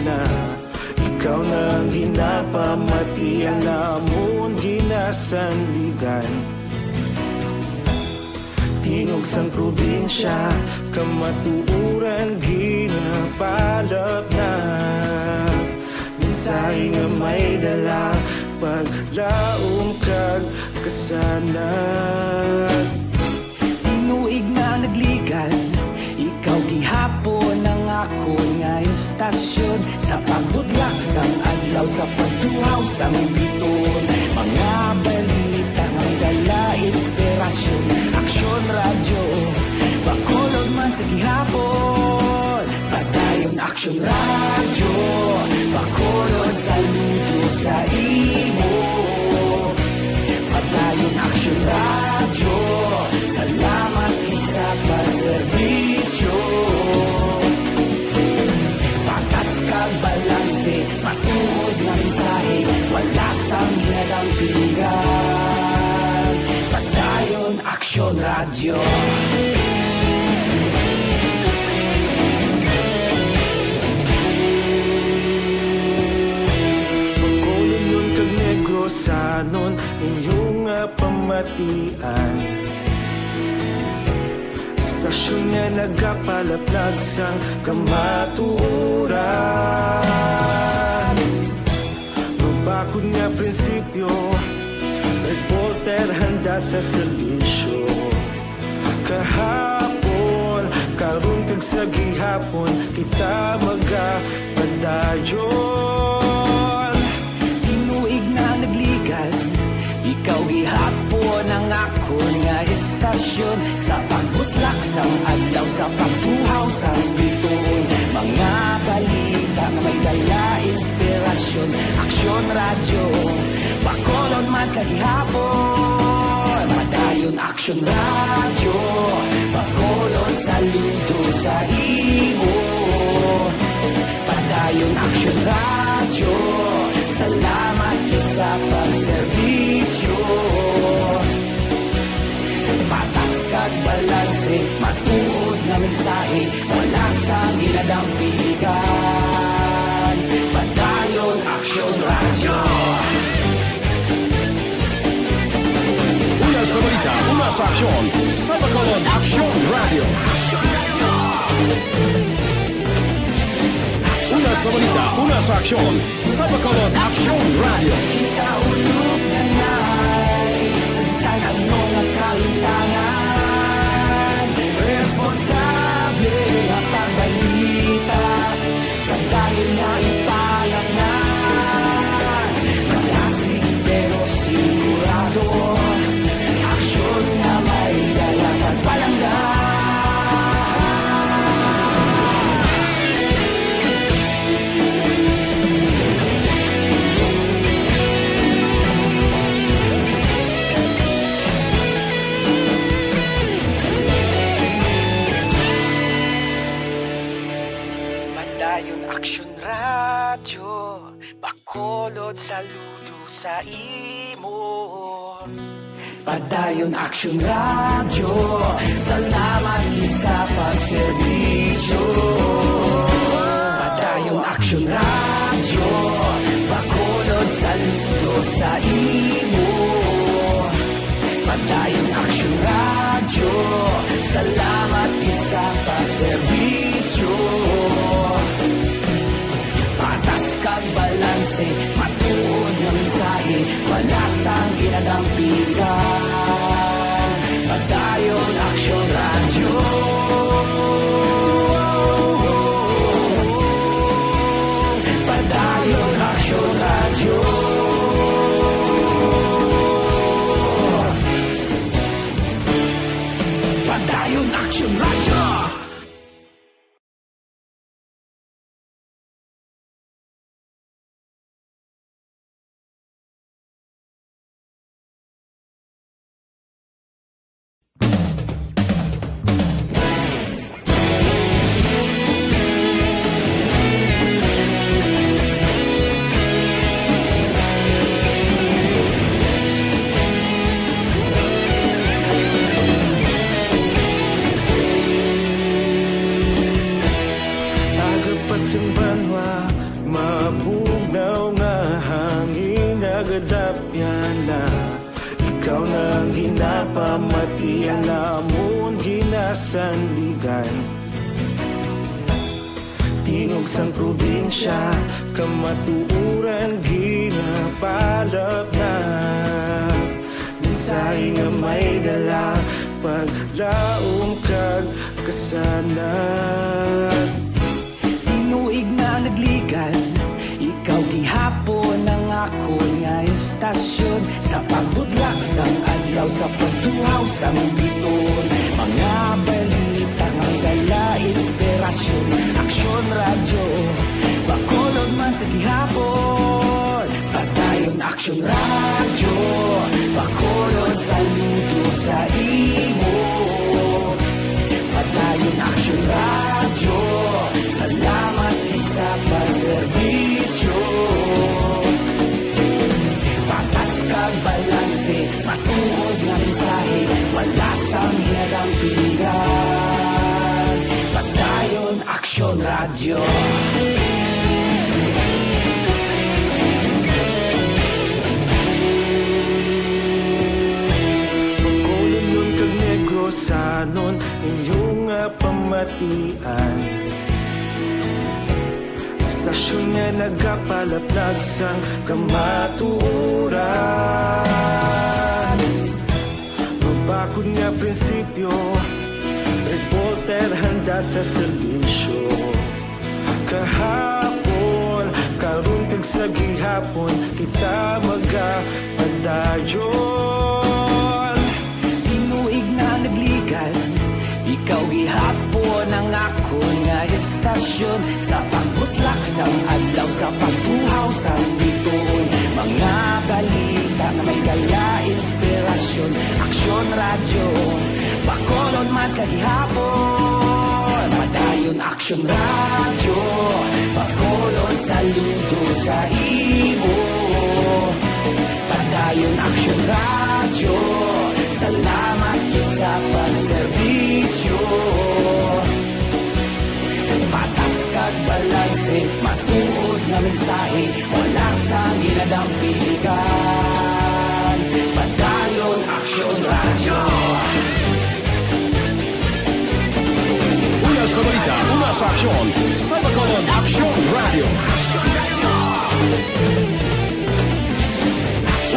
na, ikaw na ang ginapamatian, amon ginasandigan. Tingog sang probinsya, kamatuoran ginapalapnap. Mensahe nga may dala, paglaom kag kasanag. Tinuig nga nagligan, ikaw gihapon ang akon nga istasyon. Sa pagbudlak sang adlaw, sa pagtuhaw sang bituon, mga balita nga may dala inspirasyon. Aksyon Radyo, Bacolod man sa gihapon. Padayon Aksyon Radyo, Bacolod, saludo sa imo. Padayon Aksyon Radyo, salamat gid sa pagserbisyo. Patas kag balanse, matuod nga mensahe, wala sang ginadampigan. Padayon Aksyon Radyo. Bacolodnon kag Negrosanon, inyo nga pamatian. Istasyon nga nagapalaplag sang kamatuoran. Mabakod nga prinsipyo, reporter handa sa serbisyo. Kahapon, karon kag sa gihapon, kita magapadayon. Tinuig na nagligan, ikaw gihapon ang akon nga istasyon. Sa pagbutlak sang adlaw, sa pagtuhaw sang bituon, mga balita nga may dala inspirasyon. Aksyon Radyo, Bacolod man sa gihapon. Padayon Aksyon Radyo, Bacolod, saludo sa imo. Padayon Aksyon Radyo, salamat gid sa pagserbisyo. Patas kag balanse, matuod nga mensahe, wala sang ginadampigan. Padayon Aksyon Radyo. Una sa balita, una sa aksyon, sa Bacolod Aksyon Radyo. Una sa balita, una sa aksyon, sa Bacolod Aksyon Radyo. Kita ulog na nay, sa bisan ano nga kahimtangan, responsable nga pagbalita. Padayon nga ipalatnan, malasig pero sigurado. Aksyon nga may dala kag palangga. Padayon Aksyon Radyo, Bacolod, saludo sa imo. Padayon Aksyon Radyo, salamat gid sa pagserbisyo. Padayon Aksyon Radyo, Bacolod, saludo sa imo. Padayon Aksyon Radyo, salamat gid sa pagserbisyo. Patas kag balanse, matuod nga mensahe, wala sang ginadampigan. Padayon Aksyon Radyo. Pamatian namon ginasandigan, tingog sang probinsya, kamatuoran ginapalapnap. Mensahe nga may dala, paglaom kag kasanag. Tinuig na nagligan, ikaw gihapon ang akon nga estasyon. Sa pagbudlak sang adlaw, sa pagtuhaw sang biton, mga balita nga may dala inspirasyon. Aksyon Radyo, Bacolod man sa gihapon. Padayon Aksyon Radyo, Bacolod, saludo sa imo. Padayon Aksyon Radyo, salamat gid sa pagserbisyo. Patas kag balanse, matuod nga mensahe, wala sang ginadampigan. Padayon Aksyon Radyo. Bacolodnon kag Negrosanon, inyo nga pamatian. Estasyon nga nagapalaplag sang kamatuoran. Mabakod nga prinsipyo, reporter handa sa serbisyo. Kahapon, karon kag sa gihapon, kita magapadayon. Tinuig na nagligan, ikaw gihapon ang akon nga estasyon. Sa pagbutlak sang adlaw, sa pagtuhaw sang bituon, mga balita nga may dala inspirasyon. Aksyon Radyo, Bacolod man sa gihapon. Padayon Aksyon Radyo, Bacolod, saludo sa imo. Padayon Aksyon Radyo, salamat gid sa pagserbisyo. Patas kag balanse, matuod nga mensahe, wala sang ginadampigan. Padayon Aksyon Radyo. Una sa balita, una sa aksyon, sa Bacolod Aksyon Radyo.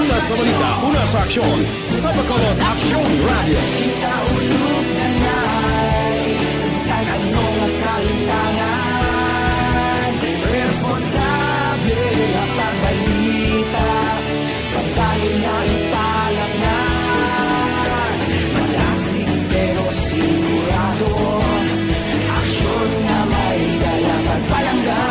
Una sa balita, una sa aksyon, sa Bacolod Aksyon Radyo. Kita ulog na nai, sa bisan ano nga kahintangan, responsable nga pagbalita, pagdayon nga ipalapnan, madasig pero sigurado, aksyon nga may dala pagpalangga.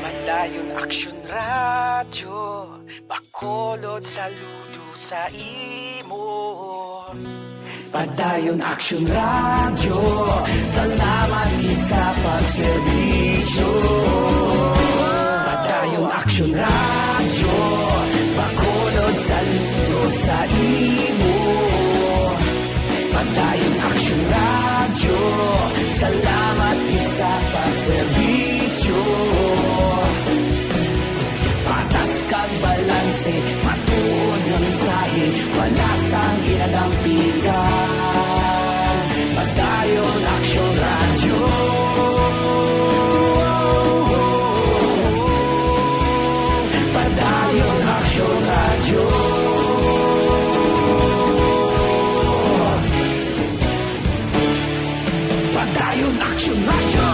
Padayon Aksyon Radyo, Bacolod, saludo sa imo. Padayon Aksyon Radyo, salamat gid sa pagserbisyo. Padayon Aksyon Radyo, Bacolod, saludo sa imo. Padayon Aksyon Radyo, salamat gid sa pagserbisyo. Patas kag balanse, matuod nga mensahe, wala sang ginadampigan. Padayon Aksyon Radyo. Padayon Aksyon Radyo. Padayon Aksyon Radyo.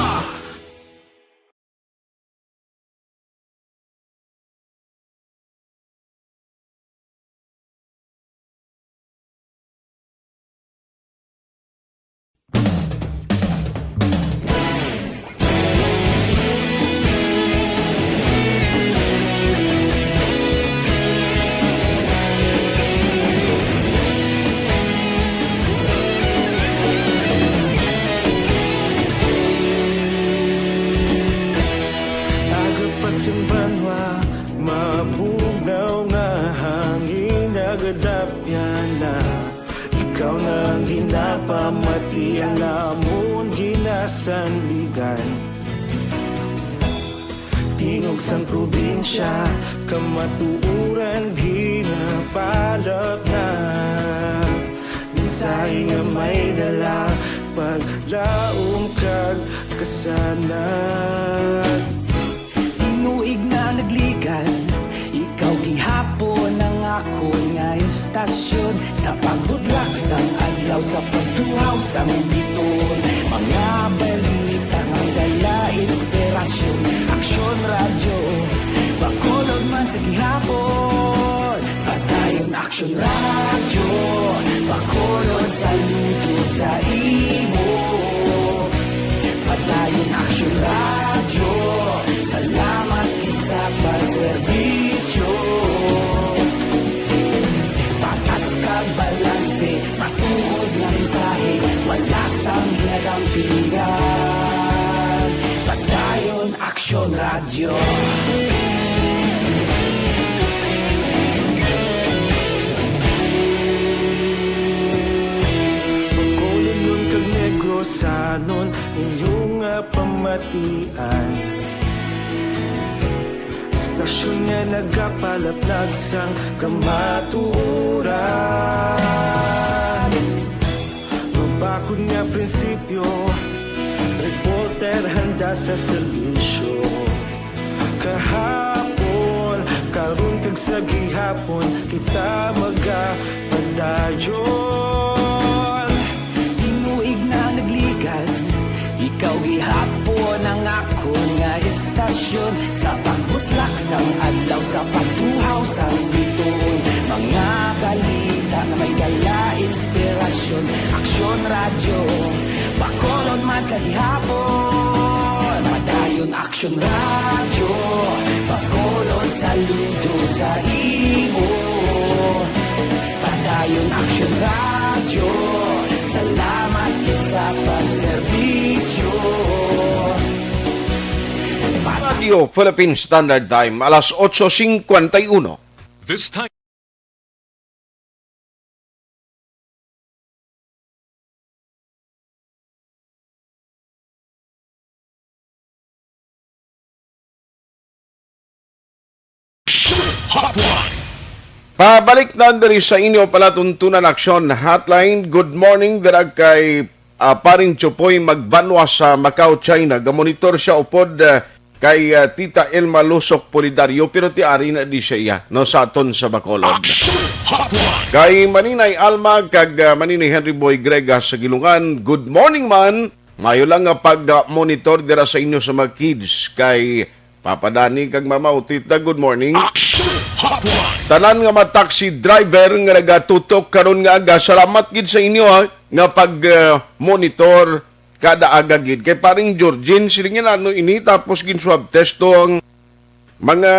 Iya namon ginasandigan. Tingog sang probinsya, kamatuoran ginapalapnag. Mensahe nga may dala, paglaom kag kasanag. Tinuig na nagligan, ikaw gihapon ang akon nga istasyon. Sa pagbudlak sang adlaw, sa pagtuhaw sang bituon, mga balita nga dala inspirasyon. Aksyon Radyo, Bacolod man sa gihapon. Padayon Aksyon Radyo, Bacolod, saludo sa imo. Padayon Aksyon Radyo, salamat gid sa pagserbisyo. Patas kag balanse, matuod nga mensahe, wala sang ginadampingan. Padayon Aksyon Radyo. Bacolodnon kag Negrosanon, inyo nga pamatian. Stasyon nga nagapalaplag sang kamatuoran. Mabakod nga prinsipyo, reporter handa sa serbisyo. Kahapon, karon kag sa gihapon, kita magapadayon. Tinuig na nagligan, ikaw gihapon ang akon nga istasyon. Sa pagbutlak sang adlaw, sa pagtuhaw sang bituon, mga balita nga may dala inspirasyon. Aksyon Radyo, Bacolod man sa gihapon. Padayon Aksyon Radyo, Bacolod, saludo sa imo. Padayon Aksyon Radyo, salamat gid sa pagserbisyo. Radyo Philippine Standard Time, alas otso cincuenta y uno. This time. Hotline. Pabalik na diri sa inyo palatuntunan, Aksyon Hotline. Good morning dira kay, ah, Paring Chupoy Magbanwa sa Macau, China. Gamonitor siya upod, ah, kay, ah, Tita Elma Lusok Polidario, pero ti ari na di siya iya, no, sa aton sa Bacolod. Action Hotline. Kay Maninay Alma kag, ah, Maninay Henry Boy Grega sa Gilungan, good morning man. Mayo lang nga pag, ah, monitor dira sa inyo sa mga kids kay Papa Dani kag Mama Otita, good morning. Action Hotline. Tanan nga mga taxi driver nga nagatutok karon nga aga, salamat gid sa inyo, ha, nga pag, ah, monitor kada aga gid. Kay Paring Georgine, siling niya, ano ini, tapos gin-swab test to ang mga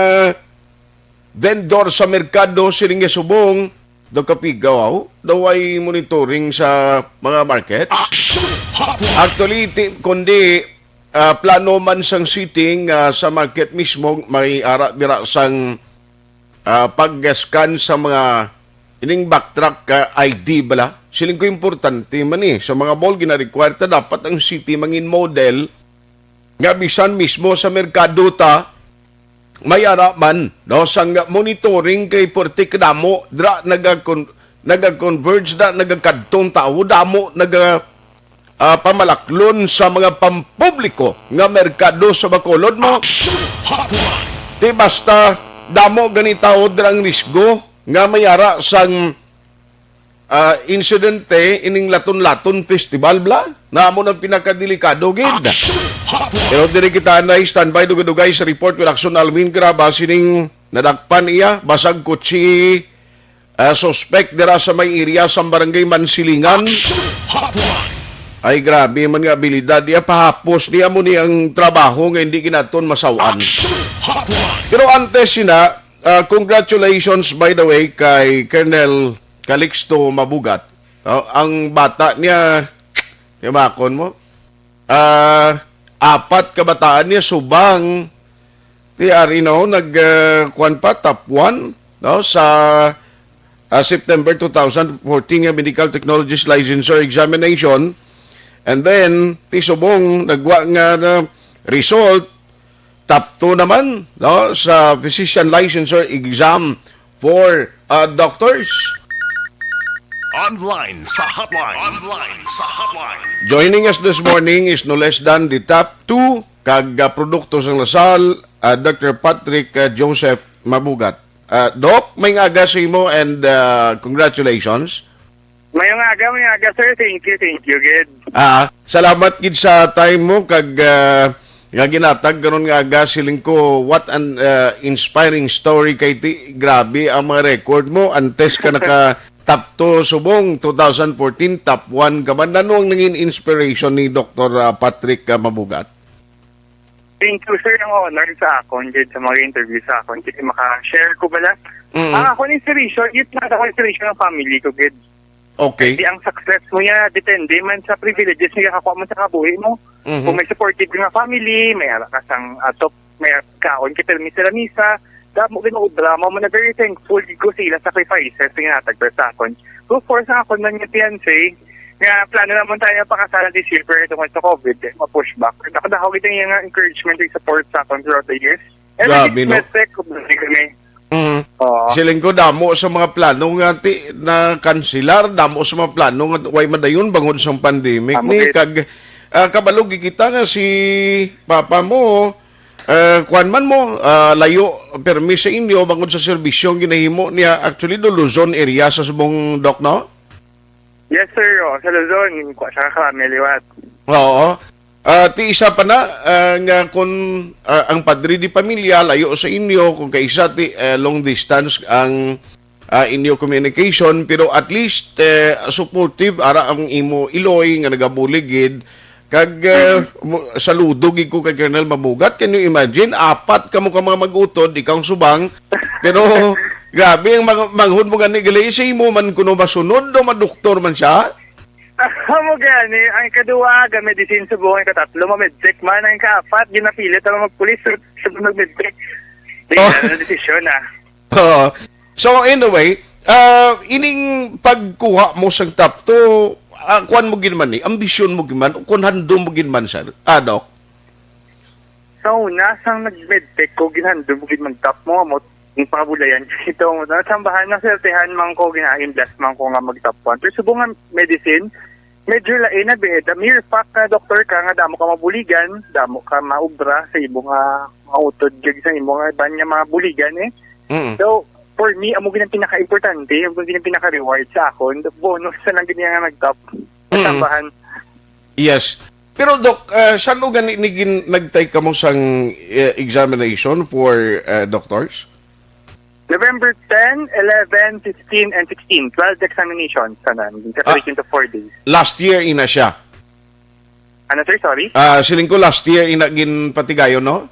vendor sa merkado, siling niya, subong daw kapigaw, daw ay monitoring sa mga market. Action Hotline. Actually, ti-, kundi, ah, plano man sang city nga sa market mismo may ara dira sang, ah, pag-scan sa mga ining backtrack, ah, I D bala. Siling ko importante man ni sa mga mall, gina-require ta dapat ang city mangin model nga bisan mismo sa merkado ta may ara man, no, sang monitoring kay puwerte kadamo dira naga-con-, naga-converge na, nagakadtong tawo, damo naga, ah, pamalaklon sa mga pampubliko nga merkado sa Bacolod mo. Action Hotline. Ti basta damo gani tawo dira ang risgo nga may ara sang, ah, insidente ining Laton-Laton Festival, bla? Na amo nang pinakadelikado gid. Action Hotline. Pero diri kita na standby, dugay-dugay sa report with Action Alwin Graba, sining nadakpan iya basag kotse, ah, suspect dira sa may area sa Barangay Mansilingan. Action Hotline. Ay, grabe man nga abilidad niya. Pahapos niya mo ni ang trabaho nga hindi ginaton masawan. Action Hotline. Pero antes sina, ah, congratulations, by the way, kay Colonel Calixto Mabugat. Oh, ang bata niya, yamakon mo, ah, apat kabataan niya subang ti ari, no, nag, ah, kuwan pa, top one, no, sa, ah, September two thousand fourteen nga medical technologist licensure examination. And then, ti subong nagwa nga na result, top two naman, no, sa physician licensure exam for, uh, doctors. Online sa hotline. Online sa hotline. Joining us this morning is no less than the top two kag, uh, produkto sang Lasal, uh, Doctor Patrick, uh, Joseph Mabugat. Uh, Doc, may nga aga sa imo and, uh, congratulations. Mayong aga, mayong aga, sir. Thank you, thank you, good. Ah, salamat gid sa time mo kag, ah, nga ginatag karon nga aga. Siling ko, what an, ah, inspiring story kay ti. Grabe ang mga record mo. Antes ka naka top two subong two thousand fourteen, top one ka man. Ano ang nangin inspiration ni Doktor, ah, Patrick, ah, Mabugat? Thank you, sir, ang honor sa akon, gid, sa mga interview sa akon. Kasi maka-share ko bala. Mm. Ang akon inspiration, yun na akong inspiration ng family ko, gid. Okay. Di ang success mo niya, depende man sa privileges nga kakuha mo sa kabuhi mo. Mhm. Kung may supportive nga family, may ara ka sang atop, may kaon ka permi sa lamisa, damo gid mo drama mo na very thankful gid ko sa ila sacrifices nga natagper sa akon. Of course, ang akon man nga fiancé, nga plano naman tayo pakasal this year, pero tungod sa COVID, eh, ma-push back. Pero dako-dako gid ang iyang encouragement and support sa akon throughout the years. And Grabe, no? Medtech, kung hindi kami. Mm. Oo. Siling ko, damo sa mga plano nga ti na kanselar, damo sa mga plano nga way madayon bangod sa pandemic Amo ni gid. Kag, ah, kabalo gid kita nga si papa mo, eh, kuwan man mo, ah, layo permi sa inyo bangod sa serbisyo ang ginahimo niya. Actually, do Luzon area sa subong, Doc, no? Yes, sir. Oh, sa Luzon, kuha siya ka kami liwat. Oo. Ah, ti isa pa na, ah, nga kun, ah, ang padre di pamilya layo sa inyo, kung kaisa ti, eh, long distance ang, ah, inyo communication, pero at least, eh, supportive ara ang imo iloy nga nagabulig gid. Kag, eh, mo- saludo gid ko kay Colonel Mabugat. Can you imagine? Apat kamo ka mga mag-utod, ikaw ang subang. Pero grabe ang mga manghod mo gani gali sa imo man kuno masunod o madoktor man siya. Amo gani, ang ikaduha, ga medicine subong, ang ikatatlo, ma-medtech man, ang ikaapat, ginapilit ang magpulis, subong mag-medtech. Di Oh. na desisyon, ah. Oo. So, anyway, ah, ining pagkuha mo sang top two, ah, kuwan mo gid man ni, ambisyon mo gid man, o kung handom mo gid man, sir? Ah, Doc? Sa una, sang nag-medtech ko, ginhandom ko gid mag-top mo, amo, yung pangabulayan. Ito, mo, nasambahan, naswertehan man ko, ginahimblas man ko nga mag-top one. Pero subong nga medicine, medyo lain na, be. The mere fact nga doktor ka, nga damo ka mabuligan, damo ka maubra sa imo nga mga utod, kag sa imo nga iban nga mga buligan, eh. Mm. So, for me, amo gid ang pinaka-importante, amo gid ang pinaka-reward sa akon. Bonus na lang gid niya nga nag-top. Mm. Sambahan. Yes. Pero, Doc, ah, saan o gani ni gin-, nag-take kamo sang, eh, examination for, eh, doctors? November ten, eleven, fifteen, and sixteen. Twelve examinations, tanan. Ah. Separate into four days. Last year, ina siya. Ano, sir? Sorry? Ah, siling ko last year, ina ginpatigayon, no?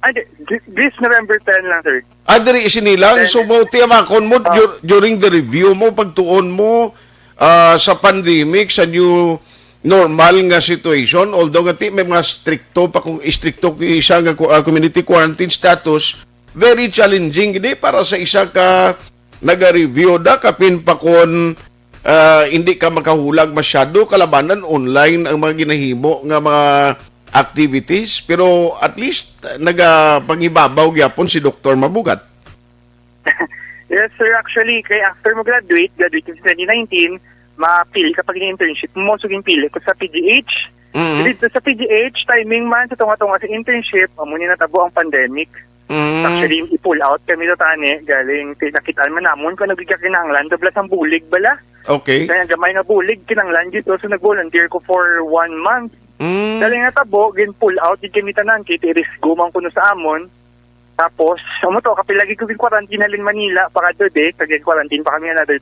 Ah, di, di, this November ten lang, sir. Ah, diri sini lang. Then So, mo, tiyamakon mo, Ah. dur-, during the review mo, pagtuon mo, ah, sa pandemic, sa new normal nga situation, although nga ti, may mga stricto pa kung istrikto kung isa nga ku-, ah, community quarantine status, very challenging gid para sa isa ka naga-review da, kapin pa kon, ah, hindi ka makahulag masyado, kalabanan online ang mga ginahimo nga mga activities, pero at least, ah, nagapanghibabaw gyapon si Doktor Mabugat. Yes, sir. Actually, kay after mo graduate, graduate ko sa twenty nineteen, mapili ka pag internship mo. So, ginpili ko sa P G H. Mm. Dito sa P G H, timing man sa tunga-tunga sa internship, amo ni natabo ang pandemic. Mm. Actually, i-pull out kami to tani, galing ti-, nakitaan man namon kung ano gid kinahanglan, doblas ang bulig bala. Okay. Kaya gamay nga bulig, kinahanglan dito. So, nag-volunteer ko for one month. Mm. Galing natabo, gin-pull out gid kami tanan, kay ti-risk man kuno sa amon. Tapos, amo to, kapila gid ko gin-quarantine halin Manila, pakadto di, kag gin-quarantine pa kami another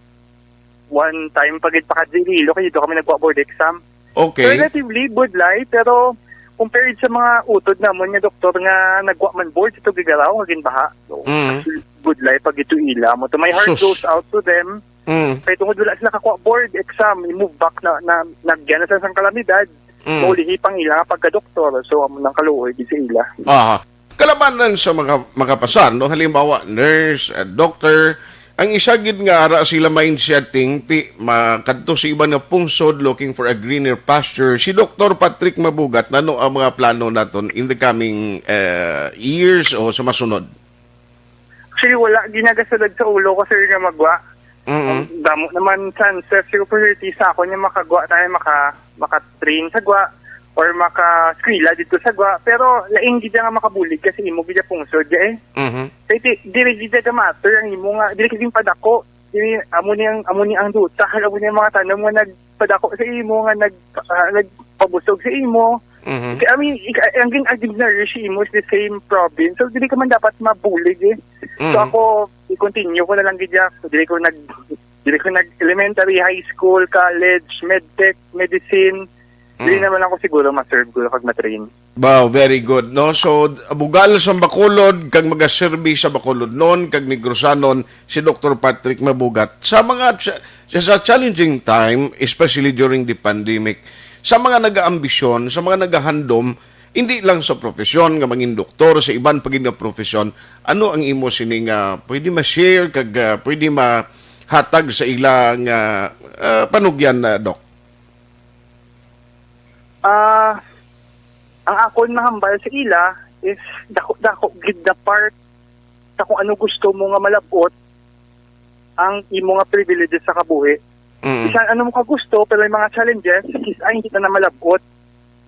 one time pa gid pakadto Iloilo, kay dito kami nagkuha board exam. Okay. Relatively, budlay, pero compared sa mga utod namon nga doktor nga nagkuha man board, ito gigaraw, nga ginbaha. So, Mm. budlay pa gid to ila. Amo to, my heart Sus. goes out to them. Mm. Kay tungod wala sila kakuha board exam, i-move back na, na, nagyan na sa sang kalamidad, Mm. maulihi pang ila nga pagkadoktor. So, amo nang kaluoy gid sa ila. Aha. Kalabanan sa mga makapasar, no? Halimbawa, nurse, uh, doctor, Ang isa gid nga ara sila mindsetting, ti, makadto sa iban nga pungsod looking for a greener pasture. Si Doktor Patrick Mabugat, nano ang mga plano naton in the coming, eh, years o sa masunod? Actually, wala ginagasulod sa ulo ko, sir, nga magwa. Mm-mm. Ang damo naman chances, siguro, opportunity sa akon nga makagwa tayo, maka-, maka-train sa gwa or maka-eskwela dito sa gwa. Pero lain gid nga makabulig kasi imo gid ang pungsod, eh. Mhm. Kay di, dili gid ka matter ang imo nga, dili ka gid padako. Dili, amo ni ang, amo ni ang duta, amo ni ang mga tanom nga nagpadako sa imo, nga nag-, ah, nagpabusog sa imo. Mhm. Kay, I mean, ik-, ang gin-, ang gin-nourish sa imo is the same province. So, dili ka man dapat mabulig, eh. So, Mhm. ako, i-continue ko na lang gid ya. Dili ko nag-, dili ko nag-elementary, high school, college, medtech, medicine. Dili Mm. naman ako siguro ma-serve ko pag ma-train. Wow, very good, no? So, bugal sa Bacolod, kag magaserbi sa Bacolodnon, kag Negrosanon, si Doktor Patrick Mabugat. Sa mga cha-, sa, sa challenging time, especially during the pandemic, sa mga nagaambisyon, sa mga nagahandom, hindi lang sa profesyon nga mangin doktor, sa iban pa gid nga profesyon, ano ang imo sini nga pwede ma-share kag, ah, pwede mahatag sa ila nga, ah, panugyan na, Doc? Ah, ang akon mahambal sa ila is dako-dako gid na part sa kung ano gusto mo nga malab-ot ang imo nga privilege sa kabuhi. Mm. Bisan ano mo ka gusto, pero may mga challenges, is ay hindi na malab-ot.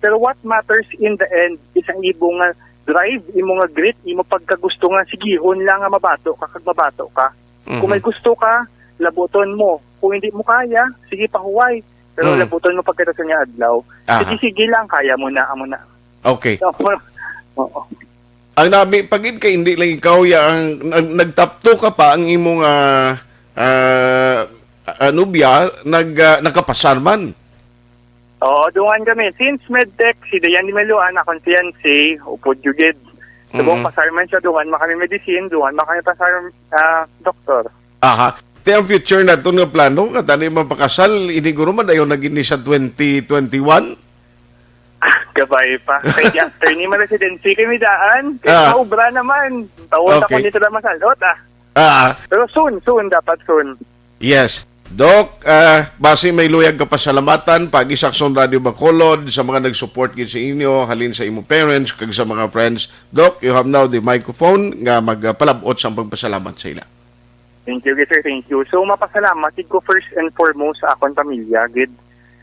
Pero what matters in the end is ang imo nga drive, imo nga grit, imo pagkagusto nga sigihon lang nga mabato ka kag mabato ka. Kung may Mhm. gusto ka, labuton mo. Kung hindi mo kaya, sige, pahuway. Pero Mm. labuton mo pagkatapos nga adlaw. Aha. Sige, sige lang, kaya mo na, amo na. Okay. So, oo. Ang nami pa gid kay hindi lang ikaw ya ang nag-, nag-top two ka pa, ang imong, ah, ah, ah, nobya nag, ah, nakapasar man. Oo, dungan kami. Since medtech, si Dayan Di Maluan, akong fiancé, upod jud gid. Subong Mm. pasar man siya, dungan man kami medicine, dungan man kami pasar, ah, doktor. Aha. Ti ang future naton nga plano, nga tani mapakasal, iniguro man dayon na gid ni sa twenty twenty-one? Gabay pa. Kay di attorney man residency kami daan. Kay Ah. maubra naman. Tawon ako Okay. nito na masalot, ah. Ah. Pero soon, soon, dapat soon. Yes. Doc, ah, basi may luyag ka pasalamatan, pagi sa Aksyon Radio Bacolod, sa mga nag-support gid sa inyo, halin sa imo parents, kag sa mga friends. Doc, you have now the microphone nga magpalab-ot sang pagpasalamat sa ila. Thank you, gid, sir. Thank you. So, mapasalamat gid ko first and foremost sa akon pamilya, gid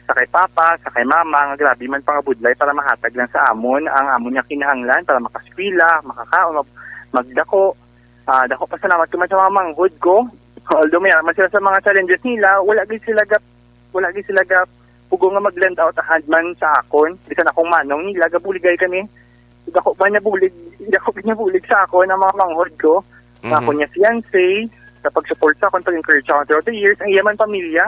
sa kay Papa, sa kay Mama, nga grabe man pangabudlay para mahatag lang sa amon ang amon nga kinahanglan para makaskwela, makakaon, mag-, magdako. Ah, dako pasalamat ko man sa mga manghod ko. Although may man sila sa mga challenges nila, wala gid sila gap-, wala gid sila gap-, pugo nga mag-lend out a hand man sa akon. Bisan akong manong nila, gabuligay kami. Dako pa niya bulig, dako pa niya bulig sa akon ang mga manghod ko. Nga Mhm. ako niya fiancé, sa pag-support sa akon, pag-encourage sa akon throughout the years, ang iya man pamilya,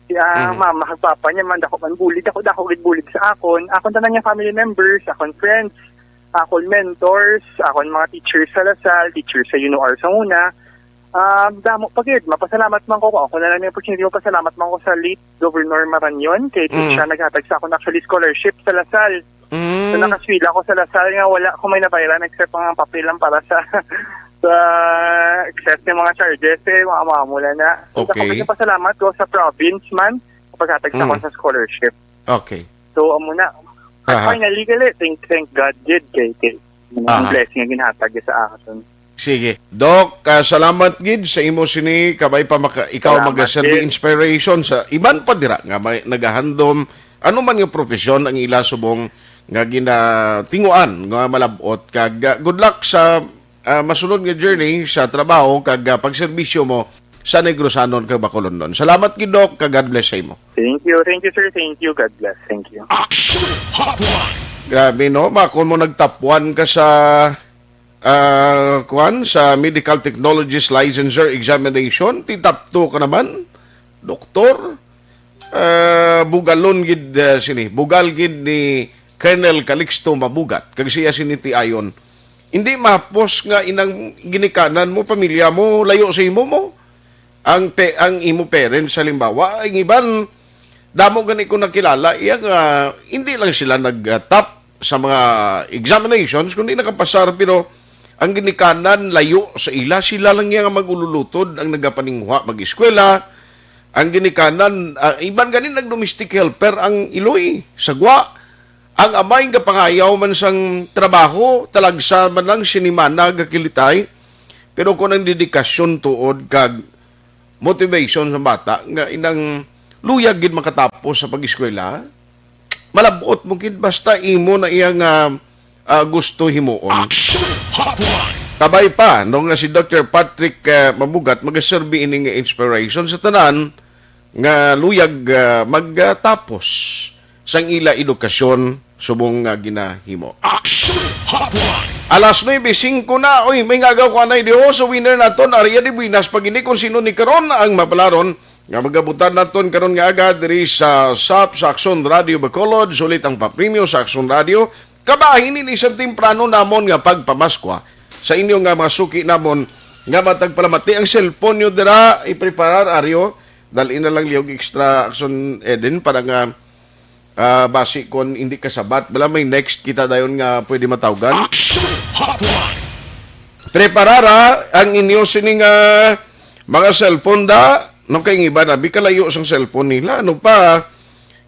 si, ah, Mhm. mama, kag papa niya man, dako man bulig, dako, dako gid bulig sa akon. Akon tanan niya family members, akon friends, akon mentors, akon mga teachers sa Lasal, teachers sa Uno R sa una. Ah, damo pa gid, mapasalamat man ko, kung ako na lang may opportunity, mapasalamat man ko sa late Governor Marañon, kay Mm. siya naghatag sa akon actually scholarship sa Lasal. So, Mm. nakaswila ko sa Lasal nga wala ko may nabayaran except mga papel lang para sa, sa excess ng mga charges, eh, mga, mga mula na. So, Okay. Ako, pasalamat ko sa province man, paghatag sa Mm. akon sa scholarship. Okay. So, amo na. At Aha. finally, gali, thank, thank God gid kay, kay, ang Aha. blessing nga ginhatag sa akon. Sige. Doc, ah, salamat gid sa imo sini, kabay pa maka-, ikaw Salamat, magaserbi sir. inspiration sa iban pa dira nga may nagahandom, ano man nga profesyon ang ila subong nga ginatinguan nga malab-ot. Kag, ah, good luck sa, ah, masunod nga journey sa trabaho kag, ah, pagserbisyo mo sa Negrosanon kag Bacolodnon. Salamat gid, Doc, kag God bless sa imo. Thank you, thank you, sir. Thank you. God bless. Thank you. Action Hotline. Grabe, no? Makon mo nag-top one ka sa ah, kuwan, sa Medical Technologist Licensure Examination, ti top two ka naman, doktor. Ah, bugalon gid, ah, sini, bugal gid ni Colonel Calixto Mabugat, kag siya sini ti ayon. Hindi mahapos nga inang ginikanan mo, pamilya mo, layo sa imo mo. Ang pe-, ang imo parents, halimbawa, ang iban, damo gani ko nakilala, iya nga, hindi lang sila nag-, ah, top sa mga examinations, kundi nakapasar, pero Ang ginikanan layo sa ila, sila lang iya nga mag-ululutod ang nagapaninguha mag-eskwela. Ang ginikanan, ah, iban gani nag-domestic helper ang iloy sa gwa. Ang amay nga pangayaw man sang trabaho, talagsa man lang sinimana gakilitay. Pero kung ang dedikasyon tuod kag motivation sa bata nga inang luyag gid makatapos sa pag-eskwela, malabot mo gid basta imo na iya nga, ah, gusto himuon. Action Hotline. Kabay pa, no, nga si Doctor Patrick, ah, Mabugat, magaserbi ini nga inspiration sa tanan nga luyag, ah, magtapos sang ila edukasyon subong nga ginahimo. Action Hotline. Alas nuebe singko na. Uy, may ngagaw ko anay diho sa winner naton, Aria de Buenas. Pag ini kung sino ni karon ang mapalaron nga magabutan naton karon nga aga diri sa sap sa Action Radio Bacolod, sulit ang papremyo sa Action Radio. Kabahin ini sa temprano namon nga pagpamaskwa sa inyo nga mga suki namon nga matag palamati ang cellphone nyo dira, ipreparar, Ario. Dali na lang liog extra Action Eden para nga, ah, basi kon hindi kasabat. Bala may next kita dayon nga pwede matawgan. Action Hotline. Preparara ang inyo sining, ah, mga cellphone da, no, kay ang iba na, bikalayo sang cellphone nila, ano pa,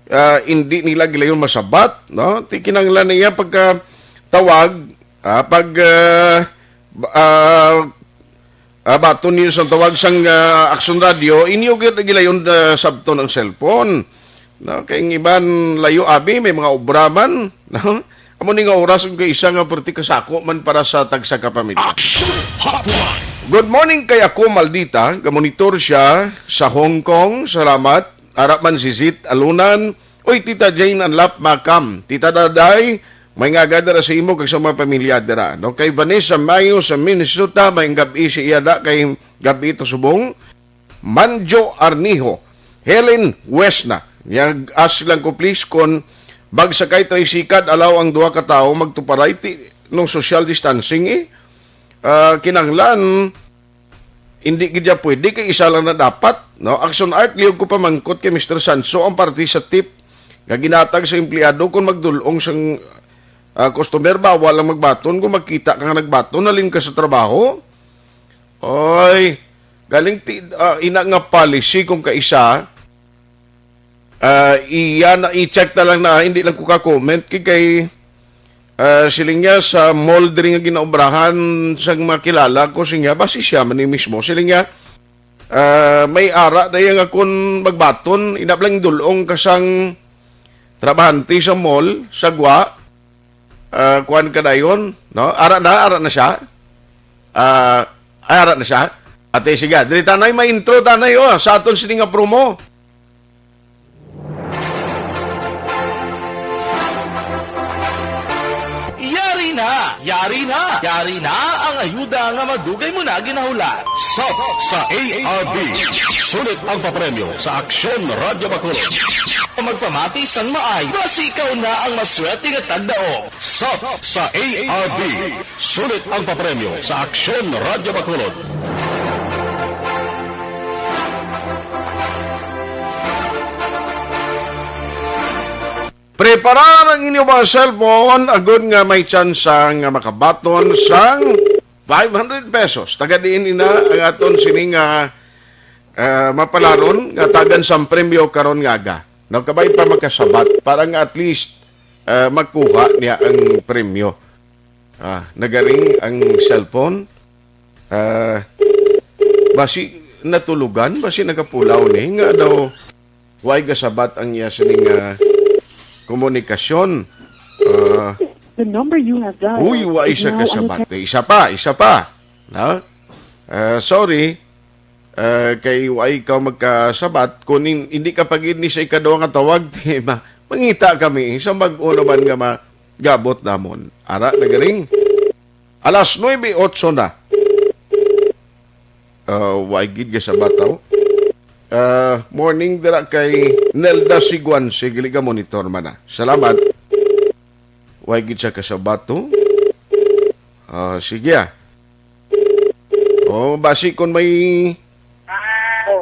ah, hindi nila gilayon masabat, no? Ti kinahanglan niya pagka tawag, ah, pag, ah, ba- ah, ah, baton niyo sa tawag sang, ah, Action Radio, inyo gid gilayon, ah, sabton ang cellphone. No, kay ang iban layo abi, may mga obra man, no? Amo ni nga oras kung kay isa nga perti kasako man para sa tagsa ka pamilya. Action Hotline. Good morning kay ako, Maldita. Gamonitor siya sa Hong Kong. Salamat. Ara man si Zit Alunan. Uy, Tita Jane Anlap Makam. Tita Daday, may nga aga dira sa imo kag sa mga pamilya dira. No? Kay Vanessa Mayo sa Minnesota, may gabi si iya da kay gabi ito subong. Manjo Arnijo, Helen Wesna. Nag-ask lang ko, please, kon magsakay tricycle, allow ang duha ka tawo magtuparay, ti, no social distancing, eh. Ah, kinanglan, hindi gid ya pwede, kay isa lang na dapat, no? Action Art, liyog ko pamangkot kay Mister Sanso ang parte sa tip nga ginatag sa empleyado kon magdul-ong sang, ah, customer, bawal lang magbaton kung magkita ka nga nagbaton, halin ka sa trabaho. Oy, galing ti, ah, ina nga policy kung kaisa, ah, iya na i-check na lang na, hindi lang ko ka-comment kay, kay, ah, siling niya sa mall diri nga ginaobrahan sang mga kilala ko, siling niya, basi siya man ni mismo. Siling niya, ah, may ara na iya nga kun magbaton, inap lang dulong ka sang trabahante sa mall, sa gwa, ah, kuwan ka dayon, no? Ara na, ara na siya. Ah, ay, ara na siya. Ate, sige, diri tanay, may intro tanay, oh, sa aton sini nga promo. Yari na! Yari na! Yari na ang ayuda nga madugay mo na ginahulat. Sap sa A R B. Sulit ang papremyo sa Aksyon Radyo Bacolod. Magpamati sang maayo, basi ikaw na ang maswerte nga tagdaog. Sap sa A R B. Sulit ang papremyo sa Aksyon Radyo Bacolod. Preparar ang inyo mga cellphone agod nga may tsansa nga makabaton sang five hundred pesos. Taga diin ina ang aton sini nga, ah, mapalaron nga tagan sang premyo karon nga aga. No, kabay pa magkasabat para nga at least, ah, magkuha niya ang premyo. Ah, nagaring ang cellphone. Ah, basi natulugan, basi nagapulaw ni nga daw way gasabat ang iya sining, ah, komunikasyon. Ah, The number you have dialed uy, way is sa now kasabat. Unattended. Eh, isa pa, isa pa. No? Ah, sorry. Ah, kay way ikaw magkasabat. Kung hin-, hindi ka pag ni sa ikaduha nga tawag, di ba? Mangita kami sa mag-una man nga ma-, gabot namon. Ara, nagaring. Alas nuebe otso na. Ah, way gid ka sa bataw. Ah, morning dira kay Nelda Siguan. Sige, liga monitor man na. Salamat. Way gid siya kasabato. Ah, sige, ah. Oh, basi kon may,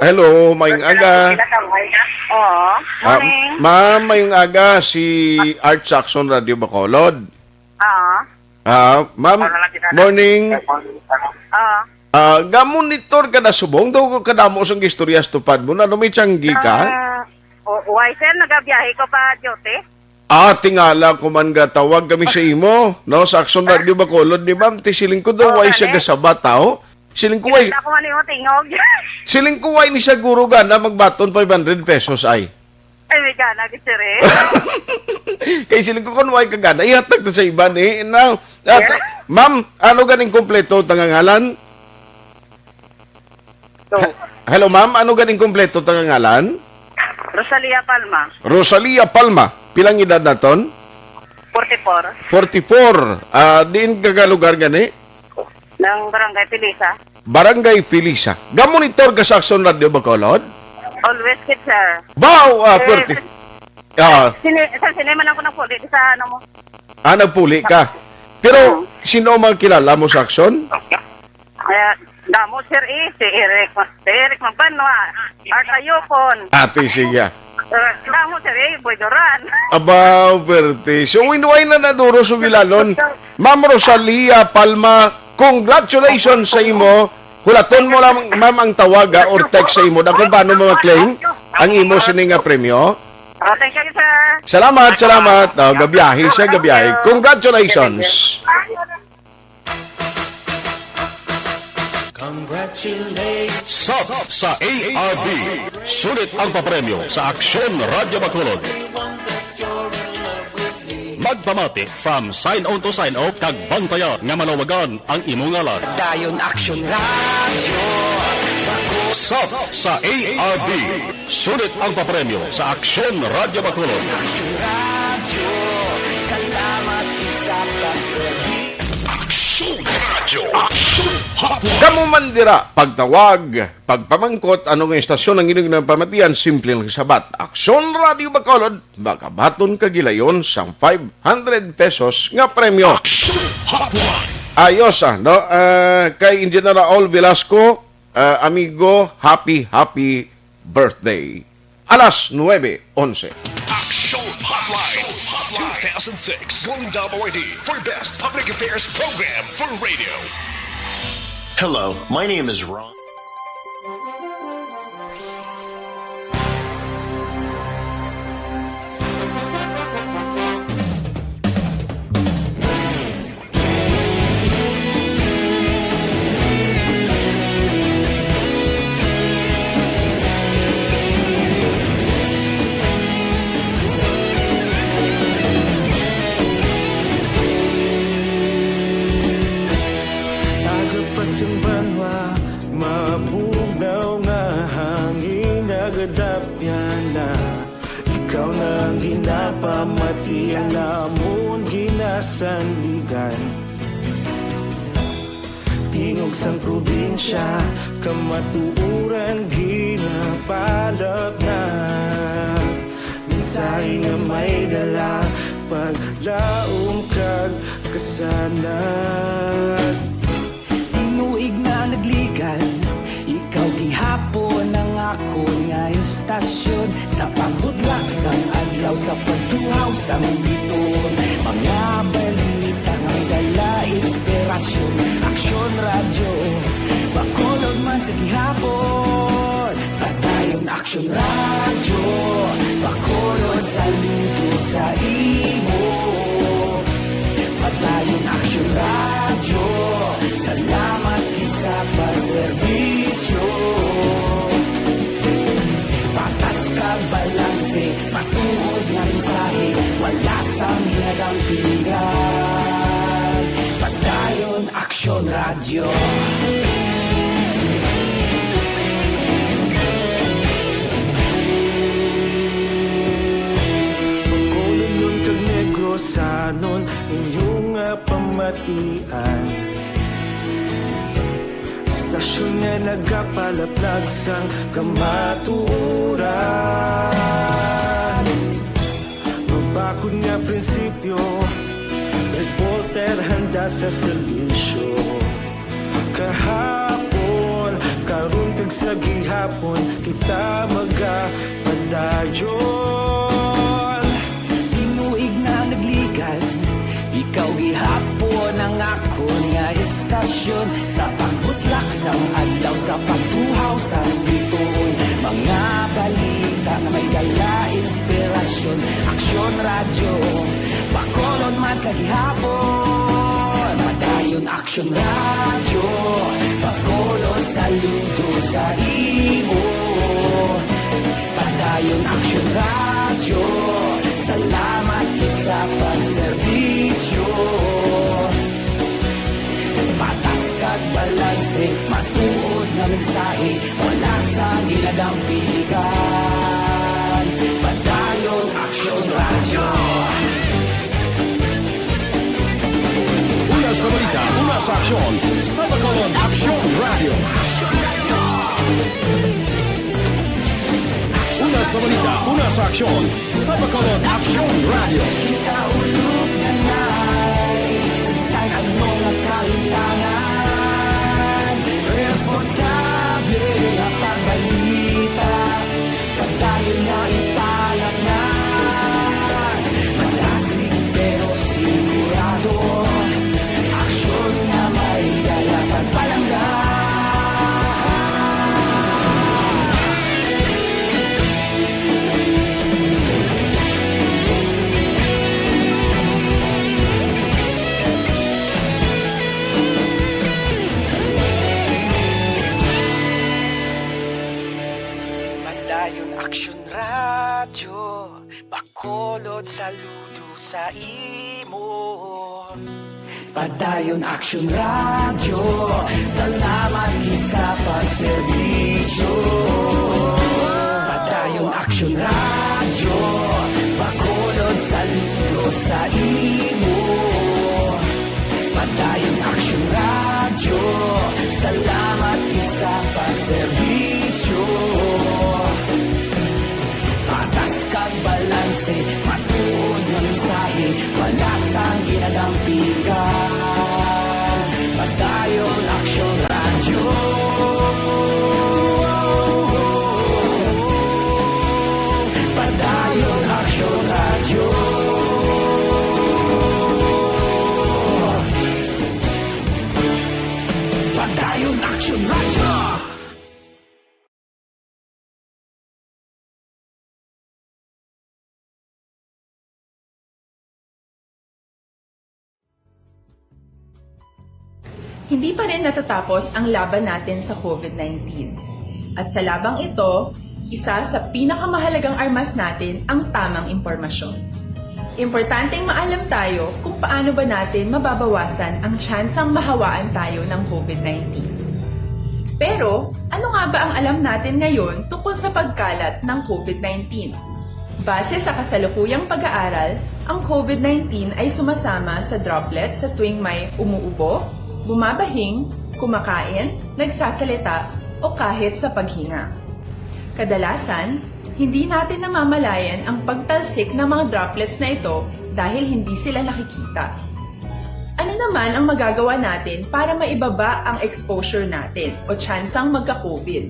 hello, mayong aga. Oo. Ah, morning. Ma'am, mayong aga, si Art Saxon, Radio Bacolod. Oo. Ah, ma'am, morning. Ah, Ah, ga-monitor ka na subong, daw kadamo sang istorya sa tupad mo, na may tiyanggi ka? Ah, o, why, sir? Nagabiyahe ko pa duty. Ah, tingala ko man gatawag kami sa imo, no? Sa Action Radio Bacolod ni ma'am, ti siling ko daw, Oh, why siya gani? Gasabat, tao? Siling ko, why? Kinanta ko man imo tingog. Siling ko, why ni siya guro gana magbaton five hundred pesos, ay? Ay, may gana, gid, sir, eh. Kay siling ko, kung why ka gana, ihatag to sa iban, eh. Now, at, Yeah. Ma'am, ano ganing kompleto ta nga ngalan? So, He-, hello, ma'am, ano ganing kompleto ta nga ngalan? Rosalia Palma. Rosalia Palma. Pilang edad naton? Forty-four. Forty-four. Ah, diin ka ka lugar gani? Ng Barangay Pilisa. Barangay Pilisa. Ga-monitor ka sa Action Radio Bacolod? Always, kid, sir. Wow, ah, Eh, pwerte. Ah, sini-, sir, sini man ako nagpuli sa ano mo. Ah, nagpuli ka. Pero, Oo. sino ang mga kilala mo sa Action? Eh, damo, sir, eh. Si Eric, si Eric Magbanwa, Art Ayupon. Ate, sige. Eh, damo, sir, eh, Boy Duran. Aba, pwerte. So, winuway na naduro sa Vilalon. Ma'am Rosalia Palma, congratulations sa imo. Hulaton mo lang, ma'am, ang tawaga or text sa imo na kung paano mo ma-claim ang imo sini nga premyo. Oh, thank you, sir. Salamat, salamat. Oh, gabiyahe siya, gabiyahe. Thank you. Congratulations. Sub sa A R B. Sulit ang papremyo sa Aksyon Radyo Bacolod. Magpamati from sign on to sign off kag bantaya nga malawagan ang imo ngalan. Dayon Aksyon Radyo. Sub sa A R B. Sulit ang papremyo sa Aksyon Radyo Bacolod. Aksyon Radyo. Salamat sa pagserbi. Aksyon Radyo. Aksyon Hotline. Kamo man dira, pagtawag, pagpamangkot, ano nga istasyon ang inyong napamatian, simple lang sabat. Aksyon Radyo Bacolod, makabaton ka gilayon sang five hundred pesos nga premyo. Aksyon Hotline. Ayos, ah, no? Ah, kay Engineer Raul Velasco, ah, amigo, happy, happy birthday. Alas nuebe onse. Aksyon Hotline two thousand six Golden Dove Awardee for Best Public Affairs Program for Radio. Hello, my name is Ron. Aga pa sing banwa, mabugnaw nga hangin, nagadapyan na. Ikaw na ang ginapamati, ang amon ginasandigan. Tingog sang probinsya, kamatuoran ginapalapnag. Mensahe nga may dala, paglaom kag kasanag. Tinuig na nagligan, ikaw gihapon ang akon nga istasyon. Sa pagbudlak sang adlaw, sa pagtuhaw sang biton, mga balita nga dala inspirasyon. Aksyon Radyo, Bacolod man sa gihapon. Padayon Aksyon Radyo, Bacolod, saludo sa imo. Padayon Aksyon Radyo, salamat gid sa pagserbisyo. Patas kag balanse, matuod nga mensahe, wala sang ginadampingan. Padayon Aksyon Radyo. Bacolodnon kag Negrosanon, inyo nga pamatian. Istasyon nga nagapalaplag sang kamatuoran. Mabakod nga prinsipyo, reporter handa sa serbisyo. Kahapon, karon, kag sa gihapon, kita magapadayon. Tinuig na nagligan, ikaw gihapon Akon nga istasyon, sa pagbutlak sang adlaw, sa pagtuhaw sang bituon, mga balita nga may dala inspirasyon. Aksyon Radyo, Bacolod man sa gihapon. Padayon Aksyon Radyo, Bacolod saludo sa imo. Padayon Aksyon Radyo, salamat gid sa pagserbisyo. Patas kag balanse, matuod nga mensahe, wala sang ginadampigan. Padayon Aksyon Radyo. Una sa balita, una sa aksyon, sa Bacolod Aksyon Radyo. Una sa balita, una sa aksyon, sa Bacolod Aksyon Radyo. Kita ulog na nay, sa bisan ano nga kalimtangan, responsable nga pagbalita. Padayon nga ipangalan, madasig pero sigurado, aksyon nga may dala kag palangga. Padayon Aksyon Radyo, Bacolod saludo sa imo. Padayon Aksyon Radyo, salamat gid sa pagserbisyo. Padayon Aksyon Radyo, Bacolod saludo sa imo. Padayon Aksyon Radyo, salamat gid sa pagserbisyo. Patas kag balanse, matuod nga mensahe, wala sang ginadampigan. Padayon Aksyon Radyo. Padayon Aksyon Radyo. Padayon Aksyon Radyo. Hindi pa rin natatapos ang laban natin sa COVID nineteen. At sa labang ito, isa sa pinakamahalagang armas natin ang tamang impormasyon. Importanteng maalam tayo kung paano ba natin mababawasan ang tsansang mahawaan tayo ng COVID nineteen. Pero, ano nga ba ang alam natin ngayon tungkol sa pagkalat ng COVID nineteen? Base sa kasalukuyang pag-aaral, ang COVID nineteen ay sumasama sa droplets sa tuwing may umuubo, bumabahing, kumakain, nagsasalita, o kahit sa paghinga. Kadalasan, hindi natin namamalayan ang pagtalsik ng mga droplets na ito dahil hindi sila nakikita. Ano naman ang magagawa natin para maibaba ang exposure natin o tsansang magka-COVID?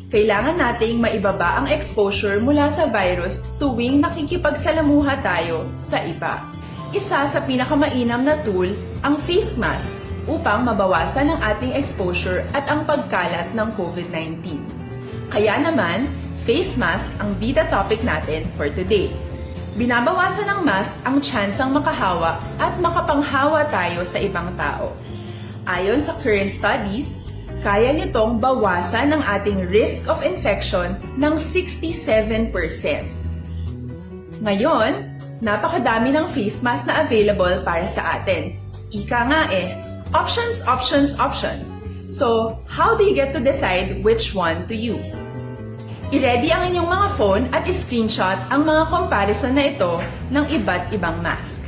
Kailangan nating maibaba ang exposure mula sa virus tuwing nakikipagsalamuha tayo sa iba. Isa sa pinakamainam na tool ang face mask upang mabawasan ang ating exposure at ang pagkalat ng COVID nineteen. Kaya naman, face mask ang bida topic natin for today. Binabawasan ng mask ang tsansang makahawa at makapanghawa tayo sa ibang tao. Ayon sa current studies, kaya nitong bawasan ang ating risk of infection ng sixty-seven percent. Ngayon, napakadami ng face mask na available para sa atin. Ika nga eh, options, options, options. So, how do you get to decide which one to use? I-ready ang inyong mga phone at i-screenshot ang mga comparison na ito ng iba't ibang mask.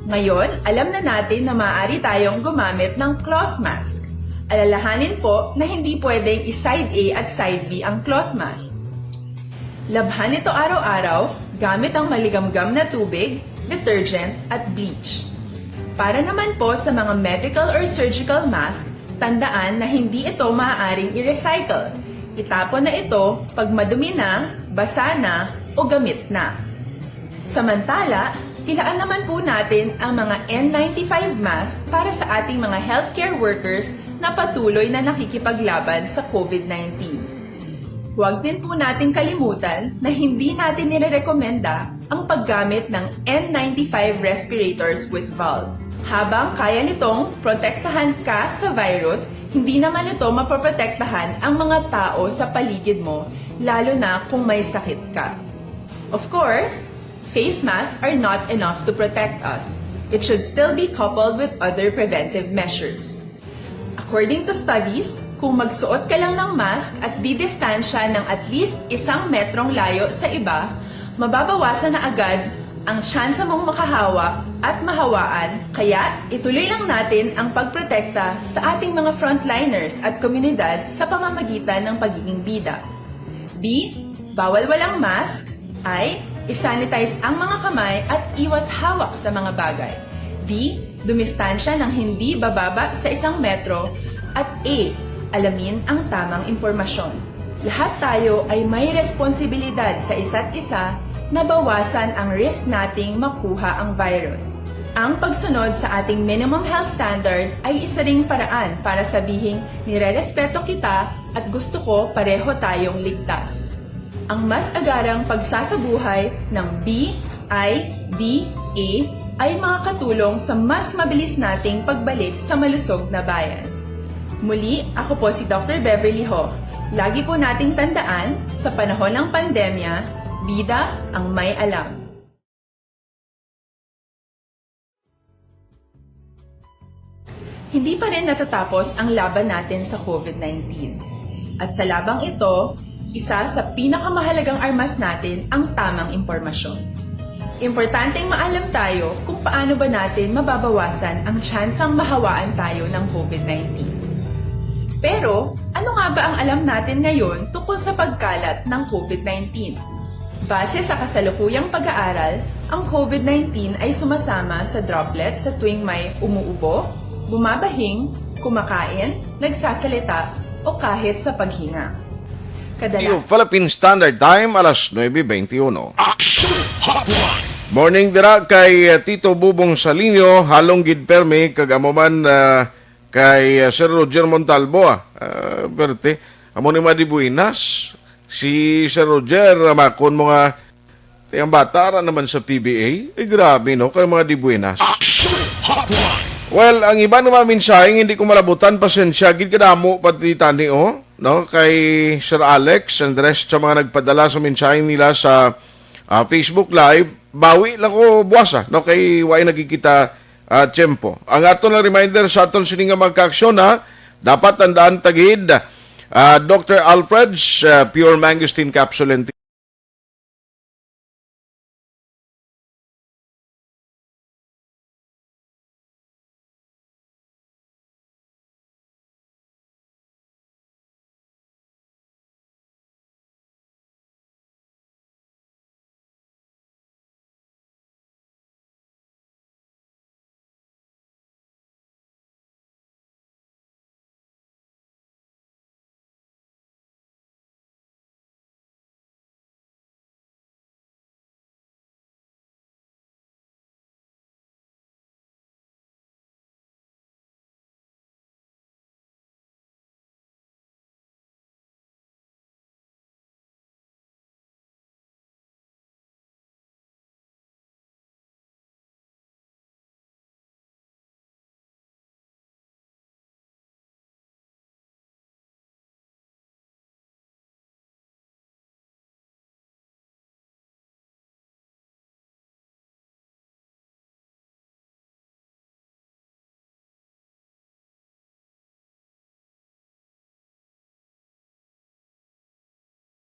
Ngayon, alam na natin na maaari tayong gumamit ng cloth mask. Alalahanin po na hindi pwedeng i-side A at side B ang cloth mask. Labhan ito araw-araw gamit ang maligamgam na tubig, detergent, at bleach. Para naman po sa mga medical or surgical mask, tandaan na hindi ito maaaring i-recycle. Itapon na ito pag madumi na, basa na, o gamit na. Samantala, ilaan naman po natin ang mga N ninety-five mask para sa ating mga healthcare workers na patuloy na nakikipaglaban sa COVID nineteen. Huwag din po nating kalimutan na hindi natin nirerekomenda ang paggamit ng N ninety-five respirators with valve. Habang kaya nitong protektahan ka sa virus, hindi naman ito mapoprotektahan ang mga tao sa paligid mo, lalo na kung may sakit ka. Of course, face masks are not enough to protect us. It should still be coupled with other preventive measures. According to studies, kung magsuot ka lang ng mask at didistansya ng at least isang metrong layo sa iba, mababawasan na agad ang tsansa mong makahawa at mahawaan, kaya ituloy lang natin ang pagprotekta sa ating mga frontliners at komunidad sa pamamagitan ng pagiging bida. B, bawal walang mask. I, isanitize ang mga kamay at iwas hawak sa mga bagay. D, dumistansya ng hindi bababa sa isang metro. At E, alamin ang tamang impormasyon. Lahat tayo ay may responsibilidad sa isa't isa na bawasan ang risk nating makuha ang virus. Ang pagsunod sa ating minimum health standard ay isa ring paraan para sabihing nirerespeto kita at gusto ko pareho tayong ligtas. Ang mas agarang pagsasabuhay ng B I D A ay makakatulong sa mas mabilis nating pagbalik sa malusog na bayan. Muli, ako po si Doctor Beverly Ho. Lagi po nating tandaan, sa panahon ng pandemya, bida ang may alam. Hindi pa rin natatapos ang laban natin sa COVID nineteen. At sa labang ito, isa sa pinakamahalagang armas natin ang tamang impormasyon. Importanteng maalam tayo kung paano ba natin mababawasan ang tsansang mahawaan tayo ng COVID nineteen. Pero, ano nga ba ang alam natin ngayon tungkol sa pagkalat ng COVID nineteen? Base sa kasalukuyang pag-aaral, ang COVID nineteen ay sumasama sa droplet sa tuwing may umuubo, bumabahing, kumakain, nagsasalita, o kahit sa paghinga. Kadala- Philippine Standard Time, alas nuebe beintiuno. Action Hotline. Morning dira kay, uh, Tito Bubong Salinio, halong gid permi, kag amo man, uh, kay, uh, Sir Roger Montalbo, ah. Uh, berte, amo ni mga dibuinas. Si Sir Roger, uh, makon mo nga, "Tay, ang bata ra naman sa P B A." Ay, grabe, no? Kay mga dibuinas. Action Hotline. Well, ang iban nga mga mensahe, hindi ko malabutan, pasensya, gid kadamo pati tani, oh, no? Kay Sir Alex and the rest sa mga nagpadala sa mensahe nila sa, ah, Facebook Live, bawi lang ko buwasa, no? Kay way nagkikita, ah, tiyempo. Ang aton lang reminder sa aton sini nga mga kaaksyon, ha, dapat tandaan ta gid, ah, Doctor Alfred's, ah, Pure Mangosteen Capsule and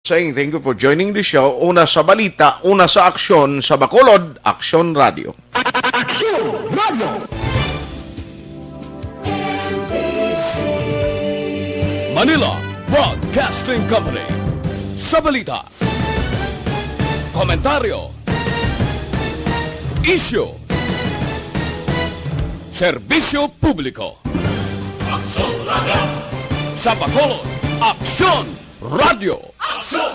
Saying thank you for joining the show. Una sa balita, una sa aksyon sa Bacolod, Aksyon Radio. Aksyon Radio. Manila Broadcasting Company. Sa balita, komentaryo, isyu, serbisyo publiko. Aksyon Radio. Sa Bacolod, Aksyon Radio. Aksyon